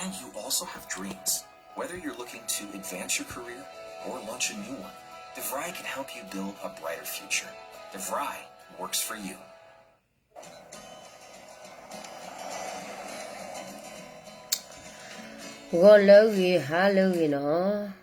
And you also have dreams. Whether you're looking to advance your career or launch a new one, DeVry can help you build a brighter future. DeVry works for you. ဂီၤလၢအဂ့ၤ ဟါလၢအဂ့ၤနီၤ.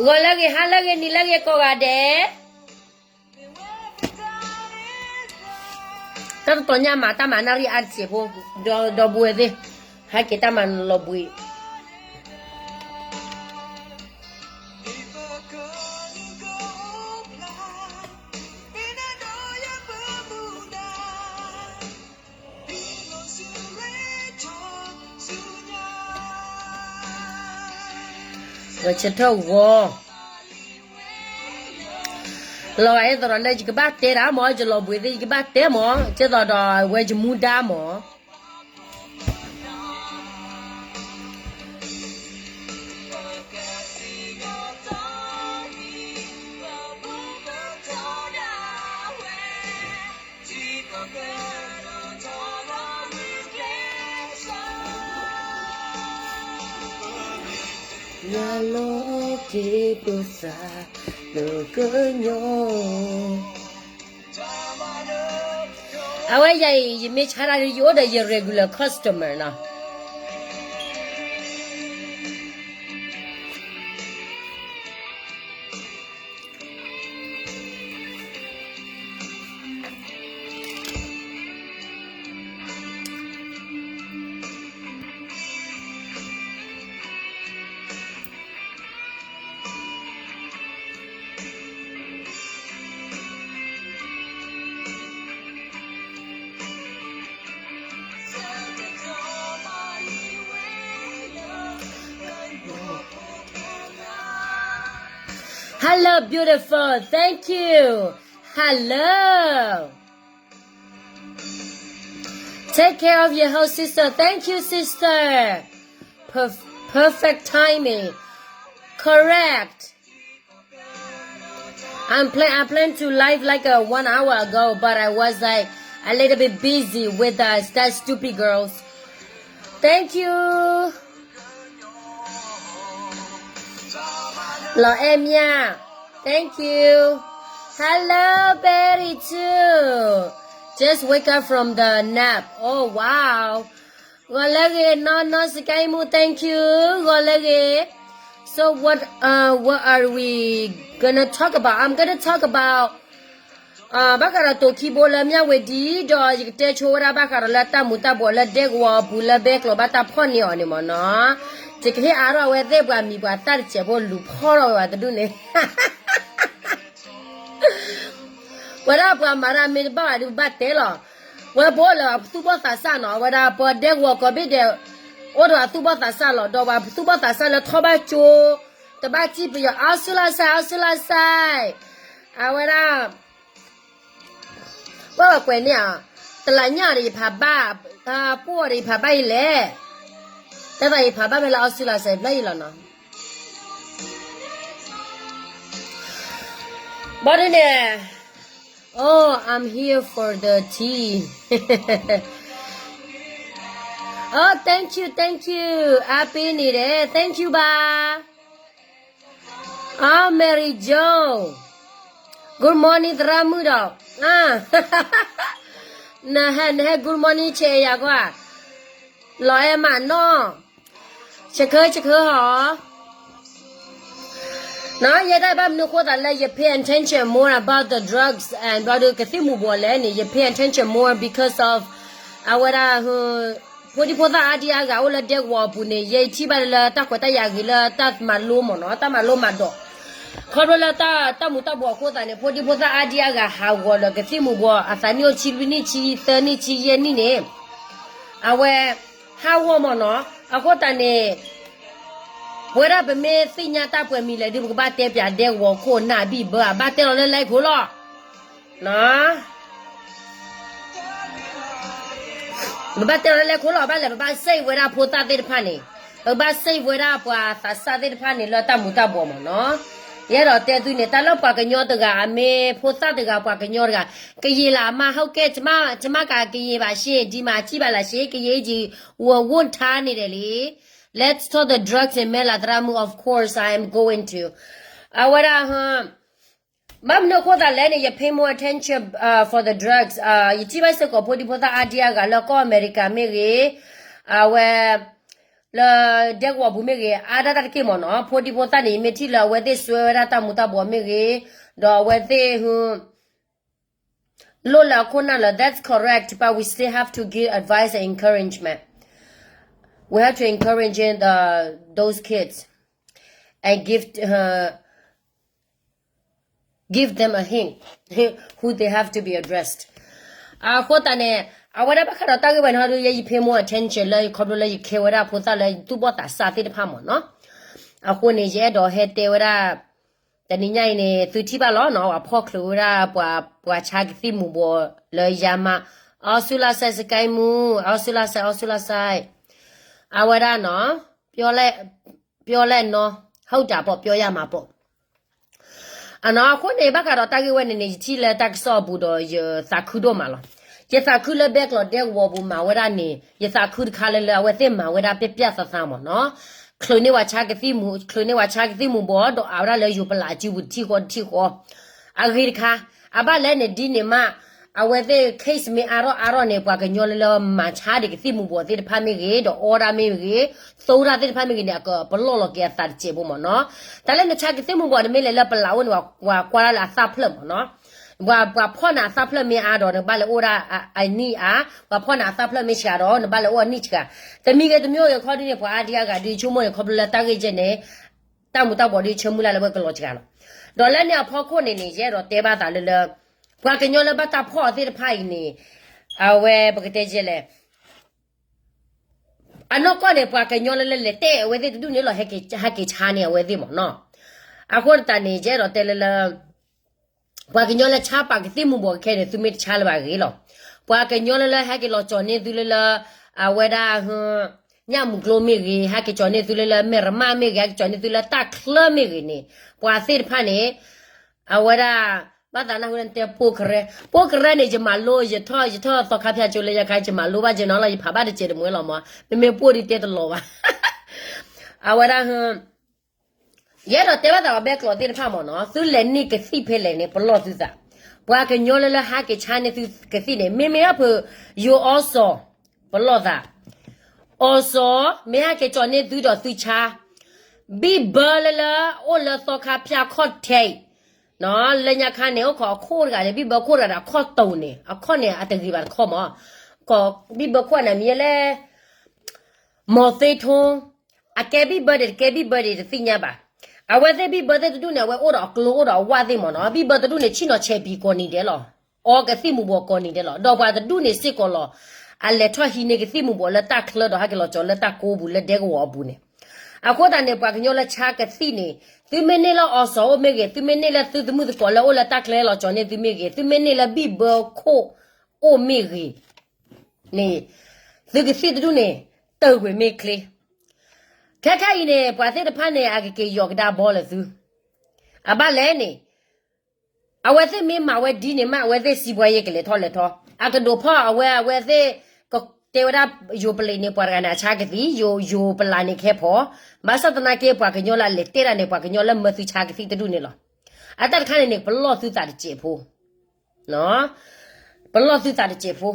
ဂီၤလၢအဂ့ၤ ဟါလၢအဂ့ၤ နံၤလၢအဂ့ၤ ကိးဂၤဒဲး. တၢ်တတီၤညါမၤတၢ်မၤနၣ်ရံၣ်အါတစဲးဖိ, ဒီပုၢ်ဝဲၢ်သ့ၣ်, ဟဲက့ၤတၢ်မၤလီၤဘှံး. ဝဲဆၢထၢၣ်ဂီၤ လီၤဂာ်အသးဒီးလၢယကဘၣ်တဲဒၣ်မၢ်, ယလီၤဘှံးသ့ၣ် ယကဘၣ်တဲမၢ်, ကဲသိးဒီးဝဲယမူဒါမၢ်. ညါလီၤက့ၤပသးလၢကညီ. အဝဲယၤအံၤ ယမ့ၢ်ဆါတၢ်ဒီး ယအိၣ်ဒီးယ regular customer နီၤ. Hello, beautiful. Thank you. Hello. Take care of your health, sister. Thank you, sister. Perf- perfect timing. Correct. I'm plan I plan to live like a one hour ago, but I was like a little bit busy with uh, that stupid girls. Thank you. Lord Emia, thank you. Hello, Betty too. Just wake up from the nap. Oh wow. ဂီၤလၢအဂ့ၤ နီၢ်နီၢ် စကဲမူ thank you. ဂီၤလၢအဂ့ၤ. So what uh what are we gonna talk about? I'm gonna talk about ဘၣ်ဃးဒီးတိာ်ခံဘိလၢမၠၣ်ဝ့ၤဒံး ဒီးယကတဲဆိဝဲဒၣ်ဘၣ်ဃးဒီးလၢတၢ်မူၤတၢ်ဘှီးလၢဒဲကဝီၤအပူၤလၢဘဲကျိၤဘၣ်တၢ်ဖီၣ်န့ၢ်အီၤန့ၣ်မၢ်နီၤ. ယကဟ့ၣ်အါထီၣ်အဝဲသ့ၣ်ပှၤမံၤပှၤသၣ်တစဲးဖိလူၤဖီၣ်ထီၣ်ဝဲဝဲတဒူၣ်န့ၣ် ဝဲဒၣ်ပှၤမၤတၢ်မ့ၢ်တဘၣ်ဘၣ်ဒုးဘၣ်တဲလီၤ. ဝဲပအိၣ်လၢအသူၣ်ဘီၣ်သးစၢ်နီၤ ဝဲဒၣ်ပှၤဒဲကဝီၤကိးဘ့ၣ်ဒဲး အိၣ်ဒီးအသူၣ်ဘီၣ်သးစၢ်လီၤ ဒီးပှၤသူၣ်ဘီၣ်သးစၢ်လၢထီၣ်ဘၣ်ကၠိ တဘၣ်စံၣ်ပယီၤ အါဆူၣ်လၢ်စဲး အါဆူၣ်လၢ်စဲး အဝဲဒၣ် ပှၤကွဲးန့ၢ်ဧါ တလးညၣ်ဒီးယဖးဘၣ် ပှိၢ်ဒီးယဖးဘၣ်ယလဲၣ် တၢ်သးယဖးဘၣ်ဖဲလၢအါဆူၣ်လၢ်စဲးဖျၢၣ်ယလီၤနီၤ. But then, oh, I'm here for the tea. Oh, thank you, thank you. အါပ့ၤန့ၣ်ဒီး thank you ဘၣ်. အါ Mary Jo. Good morning သရၣ်မုၣ်ဒီး နဟဲ နဟဲ good morning ဆဲးယၤကွၢ် လီၤအဲၣ်မးနီၢ် ဆၢခၢဆၢခၢဟီ ယဲဒၣ်ဘၣ်မနုၤအဃိသတးလၢယ pay attention more about the drugs and ဘျီဒီးကသံၣ်မူၤဘှီးလဲၣ်န့ၣ် ယ pay attention more because of အဝဲဒၣ် ဖိဒံဖိသၣ်အါဒံအါဂၤအိၣ်လၢဒဲကဝီၤအပူၤန့ၣ် ယထံၣ်ဘၣ်လၢတၢ်ခွဲးတၢ်ယာ်ဂ့ၤလၢတၢ်မၤလိမ့ၢ်နီၤ တၢ်မၤလိမၤဒိး ခီဖျိလၢတၢ်မူၤတၢ်ဘှီးအဃိသတးန့ၣ် ဖိဒံဖိသၣ်အါဒံအါဂၤဟးဂီၤဒီးကသံၣ်မူၤဘှီး အသးနံၣ်အိၣ်ဆံလွံၢ်နံၣ်ဆံသၢနံၣ်ဆံယဲၢ်နံၣ်န့ၣ် အဝဲ ဟးဂီၤမ့ၢ်နီၤ အဃိသတးန့ၣ် ပဝဲဒၣ်ပမ့ၢ်သ့ၣ်ညါတၢ်ပှဲၤမံၤလဲၣ်ဒီး ပကဘၣ်တဲပၠးဒဲကဝီၤခိၣ်နၢ်ဘံၣ်ဘၢ အဘၣ်တဲလီၤလၢလဲၤခိၣ်လီၤ ပဘၣ်တဲလီၤလၢလဲၤခိၣ်လီၤ ဘၣ်လဲၣ် ပဘၣ် save ဝဲဒၣ်ဖိသၣ်သ့ၣ်တဖၣ်န့ၣ် ပဘၣ် save ဝဲဒၣ်ပှၤသးစၢ်သ့ၣ်တဖၣ်န့ၣ် လၢတၢ်မူၤတၢ်ဘှီးမ့ၢ်နီၤ ယအဲၣ်ဒိးတဲသုန့ၣ် တၢ်လၢပှၤကညီတဂၤ အမ့ၢ်ဖိသၣ်တဂၤ ပှၤကညီတဂၤ ကယံာ်လၢအမါ ဟုတ်ကဲ့ ကျမက ကရင်ပါရှင် ဒီမှာကြည့်ပါလားရှင် ကရင် ဝဝွန်ထားနေတယ်လေ Let's talk the drugs and မဲၢ်လးသရၣ်မုၣ် of course I am going to အဝဲဒၣ် ဘၣ်မနုၤအဃိသတးလဲၣ်န့ၣ် ယ pay more attention for the drugs ယထံၣ်ဘၣ်စ့ၢ်ကီးဖိဒံဖိသၣ်အါဒံအါဂၤလၢကီၢ်အမဲရကၤမ့ၢ်ဂ့ၤ အဝဲ လၢဒဲကဝီၤပူၤမ့ၢ်ဂ့ၤ အါဒၣ်တၢ်တက့ၢ်မ့ၢ်နီၤ ဖိဒံဖိသၣ်န့ၣ် ယမ့ၢ်ထံၣ်လၢအဝဲသ့ၣ်စွဲဝဲဒၣ်တၢ်မူၤတၢ်ဘှီးမ့ၢ်ဂ့ၤ ဒီးအဝဲသ့ၣ် လိၣ်လၢအခိၣ်နၢ်လၢ that's correct but we still have to give advice and encouragement we have to encourage the those kids and give give them a hint who they have to be addressed အဃိသတးန့ၣ် အဝဲဒၣ်ဘၣ်ဃးဒီးတၢ်ဂ့ၢ်ဝဲန့ၣ် ဟီဒုးယဲယ pay more attention လၢယခီဖျိလၢယ care ဝဲဒၣ်ဖိသၣ်လၢသူၣ်ဘီၣ်သးစၢ်သ့ၣ်တဖၣ်မ့ၢ်နီၤ အဃိန့ၣ် ယအဲၣ်ဒိးဟဲတဲဝဲဒၣ် တနံၤညါအံၤန့ၣ် သုထံၣ်ဘၣ်လီၤနီၤ ပှၤဖီၣ်ချုးဝဲဒၣ် ပှၤဆါကသံၣ်မူၤဘှီးလၢယါမး အီစူလါစဲးစကဲမူ အီစူလါစဲး အီစူလါစဲး အဝဲဒၣ်နီၤ ပြောလိုက်နော် ဟုတ်တာပေါ့ ပြောရမှာပေါ့ အနီၤ အဃိန့ၣ် ဘၣ်ဃးဒီးတၢ်ဂ့ၢ်ဝဲန့ၣ်န့ၣ် ယထံၣ်လၢတၢ်ကစီၣ်အပူၤဒီး ယသးခုဒိၣ်မးလီၤ. ယသးခုလၢဘဲကျိးဒဲကဝီၤပူၤမၤဝဲဒၣ်န့ၣ် ယသးခုတခါလၢလၢအဝဲသ့ၣ်မၤဝဲဒၣ်ပျၢ်ပျၢ်သးသးမ့ၢ်နီၤ, ချုးန့ၢ်ဝဲဆါကသံၣ်မူၤ ချုးန့ၢ်ဝဲဆါကသံၣ်မူၤဘှီး ဒီးအဝဲဒၣ်လၢယိၤပလးစုပူၤတထံၣ်ဃီတထံၣ်ဃီ အဂ့ၢ်တခါ, အဘၣ်လဲၣ်န့ၣ်ဒ်န့ၣ်မး, အဝဲသ့ၣ် case မ့ၢ်အါထီၣ်အါထီၣ်န့ၣ် ပှၤကညီလၢလၢမၤဆါဒံးကသံၣ်မူၤဘှီးသ့ၣ်တဖၣ်မ့ၢ်ဂ့ၤ, ဒီးအီၣ်ဒၣ်မ့ၢ်ဂ့ၤ, သိဒၣ်သ့ၣ်တဖၣ်မ့ၢ်ဂ့ၤန့ၣ် အကပလီၢ်လီၤက့ၤအသးတစဲးဖိမ့ၢ်နီၤ. တၢ်လၢနဆါကသံၣ်မူၤဘှီးန့ၣ်မ့ၢ်လဲၤလၢပလးအိၣ်န့ၣ် ပှၤကွၢ်ဒၣ်လၢအသၣ်ဖျၢၣ်မ့ၢ်နီၤ. ပှၤဖီၣ်နၤအသၣ်ဖျၢၣ်မ့ၢ်အါဒီး နကဘၣ်လဲၤအိၣ်ဒၣ်အနံၣ်အါ, ပှၤဖီၣ်နၤအသၣ်ဖျၢၣ်မ့ၢ်ဆှးဒီး နဘၣ်လဲၤအိၣ်အနံၣ်ဆှး. တမံၤဂ့ၤတမံၤဂ့ၤခီဒ်န့ၣ် ပှၤအါဒံအါဂၤဒ်ဆိကမိၣ်န့ၣ် ခီဖျိလၢတၢ်ဂ့ၢ်ကဲန့ၣ် တၢ်မူၤတၢ်ဘှီးဒ်ဆၢမုၢ်လၢ်လၢဝဲကလီၤစှၤလီၤ. ဒီးလၢန့ၣ်အဖီခိၣ်န့ၣ်န့ၣ် ယအဲၣ်ဒိးတဲဘၣ်သးလၢလၢ ပှၤကညီလၢဘၣ်တၢ်ဖီၣ်အီၤသ့ၣ်တဖၣ်အံၤန့ၣ် အဝဲပကတဲယဲလဲၣ် အနီၢ်ကီၢ်န့ၣ် ပှၤကညီလၢလၢလဲၤတဲအဝဲသ့ၣ်တဒူၣ်န့ၣ်လီၤ ဟဲက့ၤဆါန့ၢ်အဝဲသ့ၣ်မ့ၢ်နီၤ. အဃိတးန့ၣ် ယအဲၣ်ဒိးတဲလၢလၢ ပှၤကညီလၢဆါပာ်ကသံၣ်မူၤဘှီးခဲအံၤန့ၣ် သုမ့ၢ်တဆါလၢၤဘၣ်ဂ့ၤလီၤ. ပှၤကညီလၢလၢဟဲက့ၤလီၤကၠီၤန့ၢ်သုလၢလၢ အဝဲဒၣ် ညၣ်မုၢ်ကျိမ့ၢ်ဂ့ၤ, ဟဲက့ၤကၠီၤန့ၢ်သုလၢလၢမဲၢ်ရမၣ်မ့ၢ်ဂ့ၤ, ဟဲက့ၤကၠီၤန့ၢ်သုလၢတၢ်ချၢမ့ၢ်ဂ့ၤန့ၣ် ပှၤသ့ၣ်တဖၣ်န့ၣ် အဝဲဒၣ် ဘၣ်သးနၢ်ဟူလၢနတဲပိၢ်ကရၢ, ပိၢ်ကရၢန့ၣ် ယမၤလိ ယထီၣ် ယထီၣ်သီခါဖၠါကၠိလၢယခါ ယမၤလိဘၣ်ကၠိနီၤလီၤ ယဖးဘၣ်တစဲးတမှဲလီၤမး, မ့မ့ၢ်ပိၢ်ဒ်တဲတလီၤဘၣ်. အဝဲဒၣ် ယအဲၣ်ဒိးတဲဘၣ်သးပှၤဘဲကျိးသ့ၣ်တဖၣ်မ့ၢ်နီၤ, သုလဲၤန့ၢ်ကသံၣ်ဖဲလဲၣ်န့ၣ် ပလီၢ်သုသး. ပှၤကညီလၢလၢဟဲက့ၤဆါန့ၢ်သုကသံၣ်န့ၣ် မ့မ့ၢ်အဖု ယိၤအီစီၤ ပလီၢ်သး အီစီၤ မ့ၢ်ဟဲက့ၤကၠီၤန့ၢ်သုဒီးသုဆါ, ဘံၣ်ဘၢလၢလၢ အိၣ်လၢသီခါဖၠါခီၣ်ထဲးအံၤ, လၢညါခါန့ၣ် အိၣ်ခိးအခိၣ်တဂၤန့ၣ် ဘံၣ်ဘၢခိၣ်တဂၤဒီး အခီၣ်တိၤန့ၣ် အခီၣ်န့ၣ် အတဂ့ၤဘၣ်တခီမး, ဘံၣ်ဘၢခိၣ်နမံၤလၢ မီၤသ့ထိ, အကဲဘံၣ်ဘၢဒံးတကဲဘံၣ်ဘၢဒံးတသ့ၣ်ညါဘၣ်. အဝဲသ့ၣ်ဘံၣ်ဘၢသ့ၣ်တဒူၣ်န့ၣ် အဝဲအိၣ်ဒီးအကျိအိၣ်ဒီးအဝၣ်သ့ၣ်မ့ၢ်နီၤ, ဘံၣ်ဘၢတဒူၣ်န့ၣ် ဆ့ၣ်နီၤဆဲးဘံကိးနံၤဒဲးလီၤ. အီကသံၣ်မူၤဘှီးကိးနံၤဒဲးလီၤ. ဒီးပှၤတဒူၣ်န့ၣ်စ့ၢ်ကီးလီၤ. အလဲၤထီၣ်ဟံးန့ၢ်ကသံၣ်မူၤဘှီးလၢတၢ်ချၢဒီး ဟဲက့ၤလီၤကၠီၤလၢတၢ်ကိးပူၤလၢဒဲကဝီၤအပူၤန့ၣ်. အဃိသတးန့ၣ် ပှၤကညီလၢဆါကသံၣ်န့ၣ် သုမ့ၢ်န့ၢ်လၢအီစီၤအိၣ်မ့ၢ်ဂ့ၤ, သုမ့ၢ်န့ၢ်လၢသုသမုၣ်သကိးလၢအိၣ်လၢတၢ်ချၢလီၤကၠီၤန့ၢ်သုမ့ၢ်ဂ့ၤ, သုမ့ၢ်န့ၢ်လၢဘံၣ်ဘၢခိၣ်အိၣ်မ့ၢ်ဂ့ၤ န့ၣ် သုကသံၣ်တဒူၣ်န့ၣ် တၢၢ်ကွံာ်မ့ၢ်ချ့. ခဲခဲအံၤန့ၣ် ပှၤသ့ၣ်တဖၣ်န့ၣ် အကက့ၤယီၤကဒါဘီလၢသု, အဘၣ်လဲၣ်န့ၣ် အဝဲသ့ၣ်မ့ၢ်မၤဝဲဒ်န့ၣ်မး အဝဲသ့ၣ်စံးပှၤယဲၢ်ကလဲၤထီၣ်လဲၤထီၣ် အကဒိးဖီၣ်အဝဲ အဝဲသ့ၣ်ကတဲဝဲဒၣ်ယိၤပလံးန့ၣ် ပှၤတဂၤန့ၣ် အဆါကသံၣ် ယိၤ ယိၤပလံးန့ၣ်ကဟဲဖီၣ်, ဘၣ်ဆၣ်သနာ်က့ ပှၤကညီလၢအလဲၤတဲတၢ်န့ၣ် ပှၤကညီလၢမၢသုဆါကသံၣ်တဒူၣ်န့ၣ်လီၤ. အတၢ်တခါန့ၣ်န့ၣ် ပလီၢ်သုသးတစဲးဖိ ပလီၢ်သုသးတစဲးဖိ.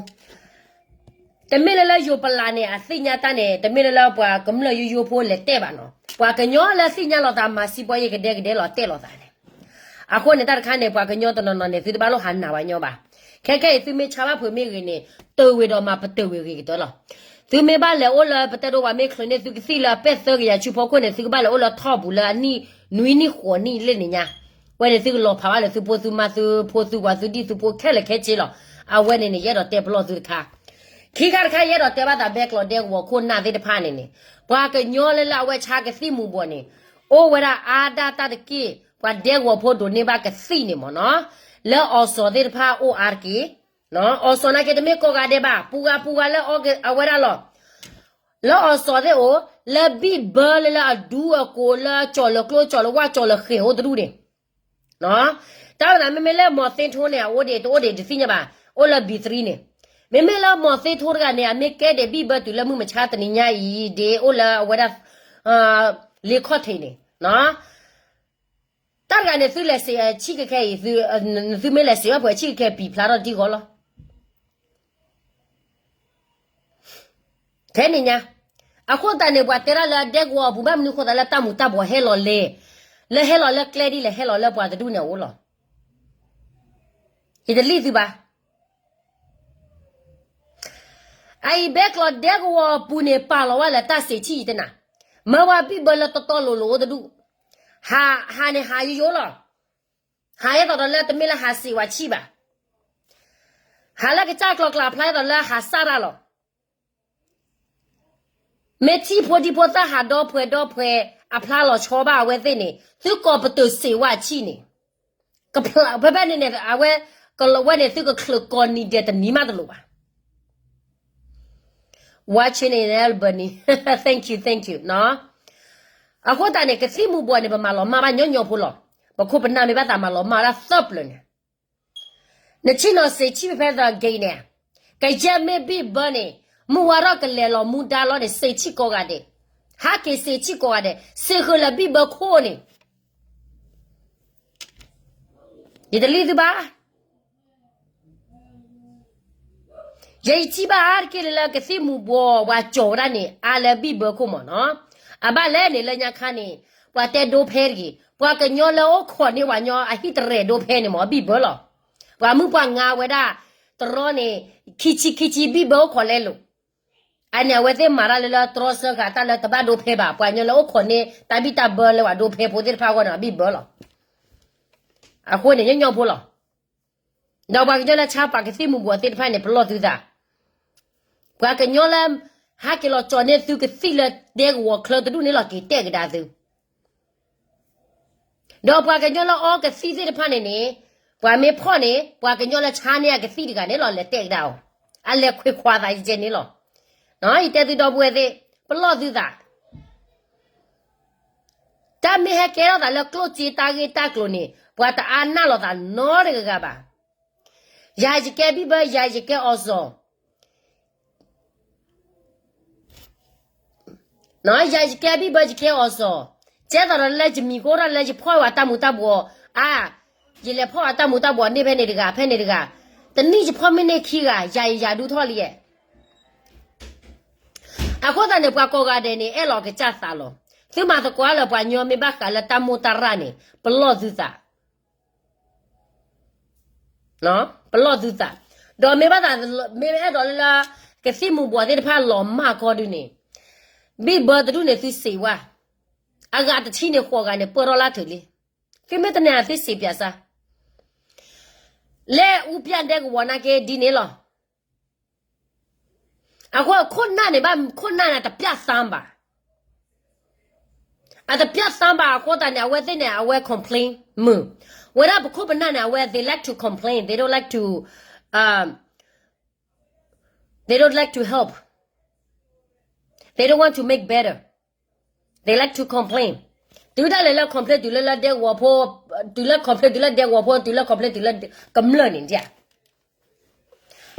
တမ့ၢ်လၢလၢယိၤပလးန့ၣ် အသ့ၣ်ညါတၢ်န့ၣ် တမ့ၢ်လၢလၢပှၤကမျၢၢ်ယိယိဖိလဲၤတဲဘၣ်နီၤ. ပှၤကညီလၢသ့ၣ်ညါလီၤသးမၤစံးပီယ့ၢ်ကဒဲကဒဲလီၤတဲလီၤသးန့ၣ်. အဃိန့ၣ် တၢ်တခါန့ၣ် ပှၤကညီတနီၤနီၤန့ၣ် သုတဘၣ်လိၣ်ဟးနာ်ဝဲညီဘၣ်. ခဲခဲအံၤ သုမ့ၢ်ဆါဘၣ်ဖုးမ့ၢ်ဂ့ၤန့ၣ် တၢၢ်ဝ့ၤဒီးမၤပတၢၢ်ဝ့ၤဂ့ၤကတၢၢ်လီၤ. သုမ့ၢ်ဘၣ်လဲၤအိၣ်လၢပတဲဒိပှၤမ့ၢ်ချုးန့ၢ်သုကသံၣ်လၢ ပဲၣ်သၢကယၤဆူဖီခိၣ်န့ၣ် သုကဘၣ်လဲၤအိၣ်လၢထီၣ်ပူၤလၢအနံၣ်နွံနံၣ်ဃိးနံၣ်လ့ၣ်န့ၣ်ညါ. ဝဲန့ၣ်သုကလီၤဖးဘၣ်လၢသုဖိသုမါသုဖိသုပှၤသုဒံၣ်သုဖိခဲလၢာ်ခဲဆ့လီၤ. အဝဲန့ၣ်န့ၣ် ယအဲၣ်ဒိးတဲပလီၢ်သုတခါ. ခံခါတခါ ယအဲၣ်ဒိးတဲဘၣ်သး ဘဲကျိးဒဲကဝီၤခိၣ်နၢ်သ့ၣ်တဖၣ်န့ၣ်န့ၣ် ပှၤကညီလၢလၢအဝဲဆါကသံၣ်မူၤဘှီးန့ၣ် အိၣ်ဝဲဒၣ်အါဒၣ်တၢ်တက့ၢ်. ပှၤဒဲကဝီၤဖိဒိးန့ၢ်ဘၣ်ကသံၣ်န့ၣ်မ့ၢ်နီၤ, လၢအီၤစီၤသ့ၣ်တဖၣ်အိၣ်အါတက့ၢ်. အီၤစီၤနာ်က့ တမ့ၢ်ကိးဂၤဒဲးဘၣ်, ပူၤဂၤပူၤဂၤလၢအဝဲဒၣ်လီၤ. လၢအီၤစီၤသ့ၣ်အိၣ်, လၢဘံၣ်ဘၢလၢလၢအဒူအကိးလၢကၠီၤလၢကျိကၠီၤလၢဝၣ်ကၠီၤလၢဃဲၤအိၣ်တဒူၣ်န့ၣ် တၢ်ဝဲဒၣ် မ့မ့ၢ်လၢမီၤသ့ထိန့ၣ် အအိၣ်ဒံးတအိၣ်ဒံးတသ့ၣ်ညါဘၣ်, အိၣ်လၢ ဘီသရံ န့ၣ်. မ့မ့ၢ်လၢမီၤသ့ထိတဂၤန့ၣ် အမ့ၢ်ကဲဒံးဘံၣ်ဘၢတုၤလၢမုၢ်မဆါတနံၤညါအံၤ ဒ်အိၣ်လၢအဝဲဒၣ် လ့ခီၣ်ထံးန့ၣ် တၢ်တဂၤန့ၣ် သုလဲၤစံးဆံၣ်ခဲခဲအံၤ, သုမ့ၢ်လဲၤစံးဘၣ်ပှဲၤဆံၣ်ခဲခဲ ပံာ်ဖျါထီၣ်တံၢ်ဂီၤလီၤ. ထဲန့ၣ်ညါ, အဃိသတးန့ၣ် ပှၤတဲဒၣ်လၢအဒဲကဝီၤအပူၤ ဘၣ်မနုၤဃိသးလၢတၢ်မူၤတၢ်ဘှီးဟဲလီၤလဲၣ်, လၢဟဲလီၤလၢကျဲဒ်လဲၣ် ဟဲလီၤလၢပှၤတဒူၣ်န့ၣ်အအိၣ်လီၤ. ယတလံၣ်သုဘၣ်. အအံၤဘဲကျိးဒဲကဝီၤအပူၤန့ၣ် ပာ်လီၤဝဲလၢတၢ်စံးဆံၣ်ယတနၤ, မၢဝဲဘံၣ်ဘၢလၢတီတီလိၤလိၤအိၣ်တဒူၣ်, ဟး ဟးန့ၣ်ဟးယိယိလီၤ. ဟးအသိးဒီးလၢတမ့ၢ်လၢဟးစံးဝဲဆံၣ်ဘၣ်. ဟးလၢကစၢ်ကျီၤကျါဖျါအသိးလၢဟးစၢ်တၢ်လီၤ. မ့ၢ်ထံၣ်ဖိဒံဖိသၣ်ဟးဒီဖှဲဒီဖှဲ အဖျါလီၤဆီဘၣ်အဝဲသ့ၣ်န့ၣ် သုကိးပတုာ်စံးဝဲဆံၣ်န့ၣ်, ဖဲဖဲန့ၣ်န့ၣ် အဝဲ ကလီၤဝဲန့ၣ် သုကချုးကိးနံၤဒဲးတနံၤမးတလိၤဘၣ်. Watching in Albany, thank you, thank you. အဃိသတးန့ၣ် ကသံၣ်မူၤဘှီးန့ၣ် ပမၤလီၤမၢ်ဘၣ်ညီညီဖိလီၤ. ပခိၣ်ပနၢ်မ့ၢ်ဘၣ်သးမၤလီၤမၢ်ဝဲဒၣ်သၢပျၢၤန့ၣ်, နဆံၣ်နီၤစံးဆံၣ်ဖဲဖဲသးဂ့ၤန့ၣ်, ကယဲၢ်မ့ၢ်ဘံၣ်ဘၢန့ၣ် မုၢ်ဝါထီၣ်ကလဲၤလီၤမူဒါလီၤန့ၣ် စံးဆံၣ်ကိးဂၤဒဲး, ဟးက့ၤစံးဆံၣ်ကိးဂၤဒဲး စံးဃုာ်လၢဘံၣ်ဘၢခိၣ်န့ၣ် ယတလံၣ်သုဘၣ်. ယယထံၣ်ဘၣ်အါတက့ၢ်လၢလၢကသံၣ်မူၤဘှီးဝဲကၠီၤဝဲဒၣ်န့ၣ် အါလၢဘံၣ်ဘၢခိၣ်မ့ၢ်နီၤ. အဘၣ်လဲၣ်န့ၣ်လၢညါခါန့ၣ် ပှၤတဲဒိဖဲတဂ့ၤ, ပှၤကညီလၢအိၣ်ခိးန့ၢ်ပှၤညီအဟံၣ်တရဲၣ်ဒိဖဲန့ၣ်မ့ၢ်ဘံၣ်ဘၢလီၤ. ပှၤမုၢ်ပှၤငါဝဲဒၣ် တရီန့ၣ် ခံဆံခံဆံဘံၣ်ဘၢအိၣ်ခိးလဲလိာ် အန့ၣ် အဝဲသ့ၣ်မၤတၢ်လၢလၢတြီဆၢဃာ်တၢ်လၢတဘၣ်ဒိဖဲဘၣ်, ပှၤကညီလၢအိၣ်ခိးန့ၢ်တၢ်ဘံၣ်တၢ်ဘၢလၢပှၤဒိဖဲဖိသ့ၣ်တဖၣ်အဂီၢ်န့ၣ် အဘံၣ်ဘၢလီၤ. အဃိန့ၣ် ညီညီဖိလီၤ. ဒီးပှၤကညီလၢဆါပှၤကသံၣ်မူၤဘှီးသ့ၣ်တဖၣ်န့ၣ် ပလီၢ်သုသး, ပှၤကညီလၢ ဟးက့ၤလီၤကၠီၤန့ၢ်သုကသံၣ်လၢဒဲကဝီၤချၢတဒူၣ်န့ၣ်လီၤ က့ၤတဲာ်ကဒါသု ဒီးပှၤကညီလၢအီကသံၣ်သ့ၣ်တဖၣ်န့ၣ်န့ၣ်, ပှၤမ့ၢ်ဖီၣ်န့ၣ် ပှၤကညီလၢဆါန့ၢ်အကသံၣ်တဂၤန့ၣ်လီၤ လဲၤတဲာ်ကဒါအီၤ, အလဲၤခွဲးခွါသးယကဲန့ၣ်လီၤ. ယတဲသုဒီပုၢ်ဝဲၢ်သ့ၣ်, ပလီၢ်သုသး, တၢ်မ့ၢ်ဟဲကဲထီၣ်သးလၢကျိၣ်စ့တၢ်ဂ့ၢ်တၢ်ကျိၤန့ၣ် ပှၤတအါနၢ်လီၤသးနီတဂၤဂၤဘၣ်. ယၤယကဲဘံၣ်ဘၢ ယၤယကဲအီၤစီၤ ယၤယကဲဘံၣ်ဘၢယကဲအီၤစီၤ, ကဲသိးဒီးလၢယမံၤကအိၣ်ထီၣ်လၢယဖီၣ်ဝဲတၢ်မူၤတၢ်ဘှီး, အါ, ယလဲၤဖီၣ်ဝဲတၢ်မူၤတၢ်ဘှီးန့ၢ်ဖဲန့ၣ်တဂၤ ဖဲန့ၣ်တဂၤ, တနံၣ်ယဖီၣ်မ့ၢ်န့ၢ်ခံဂၤ ယၤယယၤဒူထီၣ်လံ. အဃိသတးန့ၣ် ပှၤကိးဂၤဒဲးန့ၣ် အဲၣ်လီၤကစၢ်သးလီၤ. သုမၤသကိးလၢပှၤညီမ့ၢ်ဘၣ်ဃးလၢတၢ်မိၢ်တၢ်ရၣ်န့ၣ် ပလီၢ်သုသး ပလီၢ်သုသး, ဒီးမ့ၢ်ဘၣ်သး မ့ၢ်အဲၣ်ဒိးလၢလၢ ကသံၣ်မူၤဘှီးသ့ၣ်တဖၣ်လီၤမၢ်ခီဒုန့ၣ်, ဘံၣ်ဘၢတဒူၣ်န့ၣ်သုစံးဝဲ, အဂၤတထံၣ်န့ၣ်ဃိးဂၤန့ၣ် ပၢၢ်ထီၣ်လၢထုးလံ. သုမ့ၢ်တန့ၢ်သုစံးပၠးစၢ်, လၢအူပျၢ်ဒဲကဝီၤနာ်က့ဒ်န့ၣ်လီၤ. အဃိခိၣ်နၢ်န့ၣ်ဘၣ် ခိၣ်နၢ်န့ၣ်တပျၢ်သါဘၣ် အတပျၢ်သါဘၣ်အဃိသတးန့ၣ် အဝဲသ့ၣ်န့ၣ် အဝဲ complain မုာ်, ဝဲဒၣ်ပခိၣ်ပနၢ်န့ၣ် အဝဲ they like to complain, they don't like to, um, they don't like to help, they don't want to make better, they like to complain. တုၤဒၣ်လဲာ်လၢ complain တုၤလၢလၢဒဲကဝီၤဖိ, တုၤလၢ complain တုၤလၢဒဲကဝီၤဖိ တုၤလၢ complain တုၤလၢကမျၢၢ်န့ၣ်ဒ်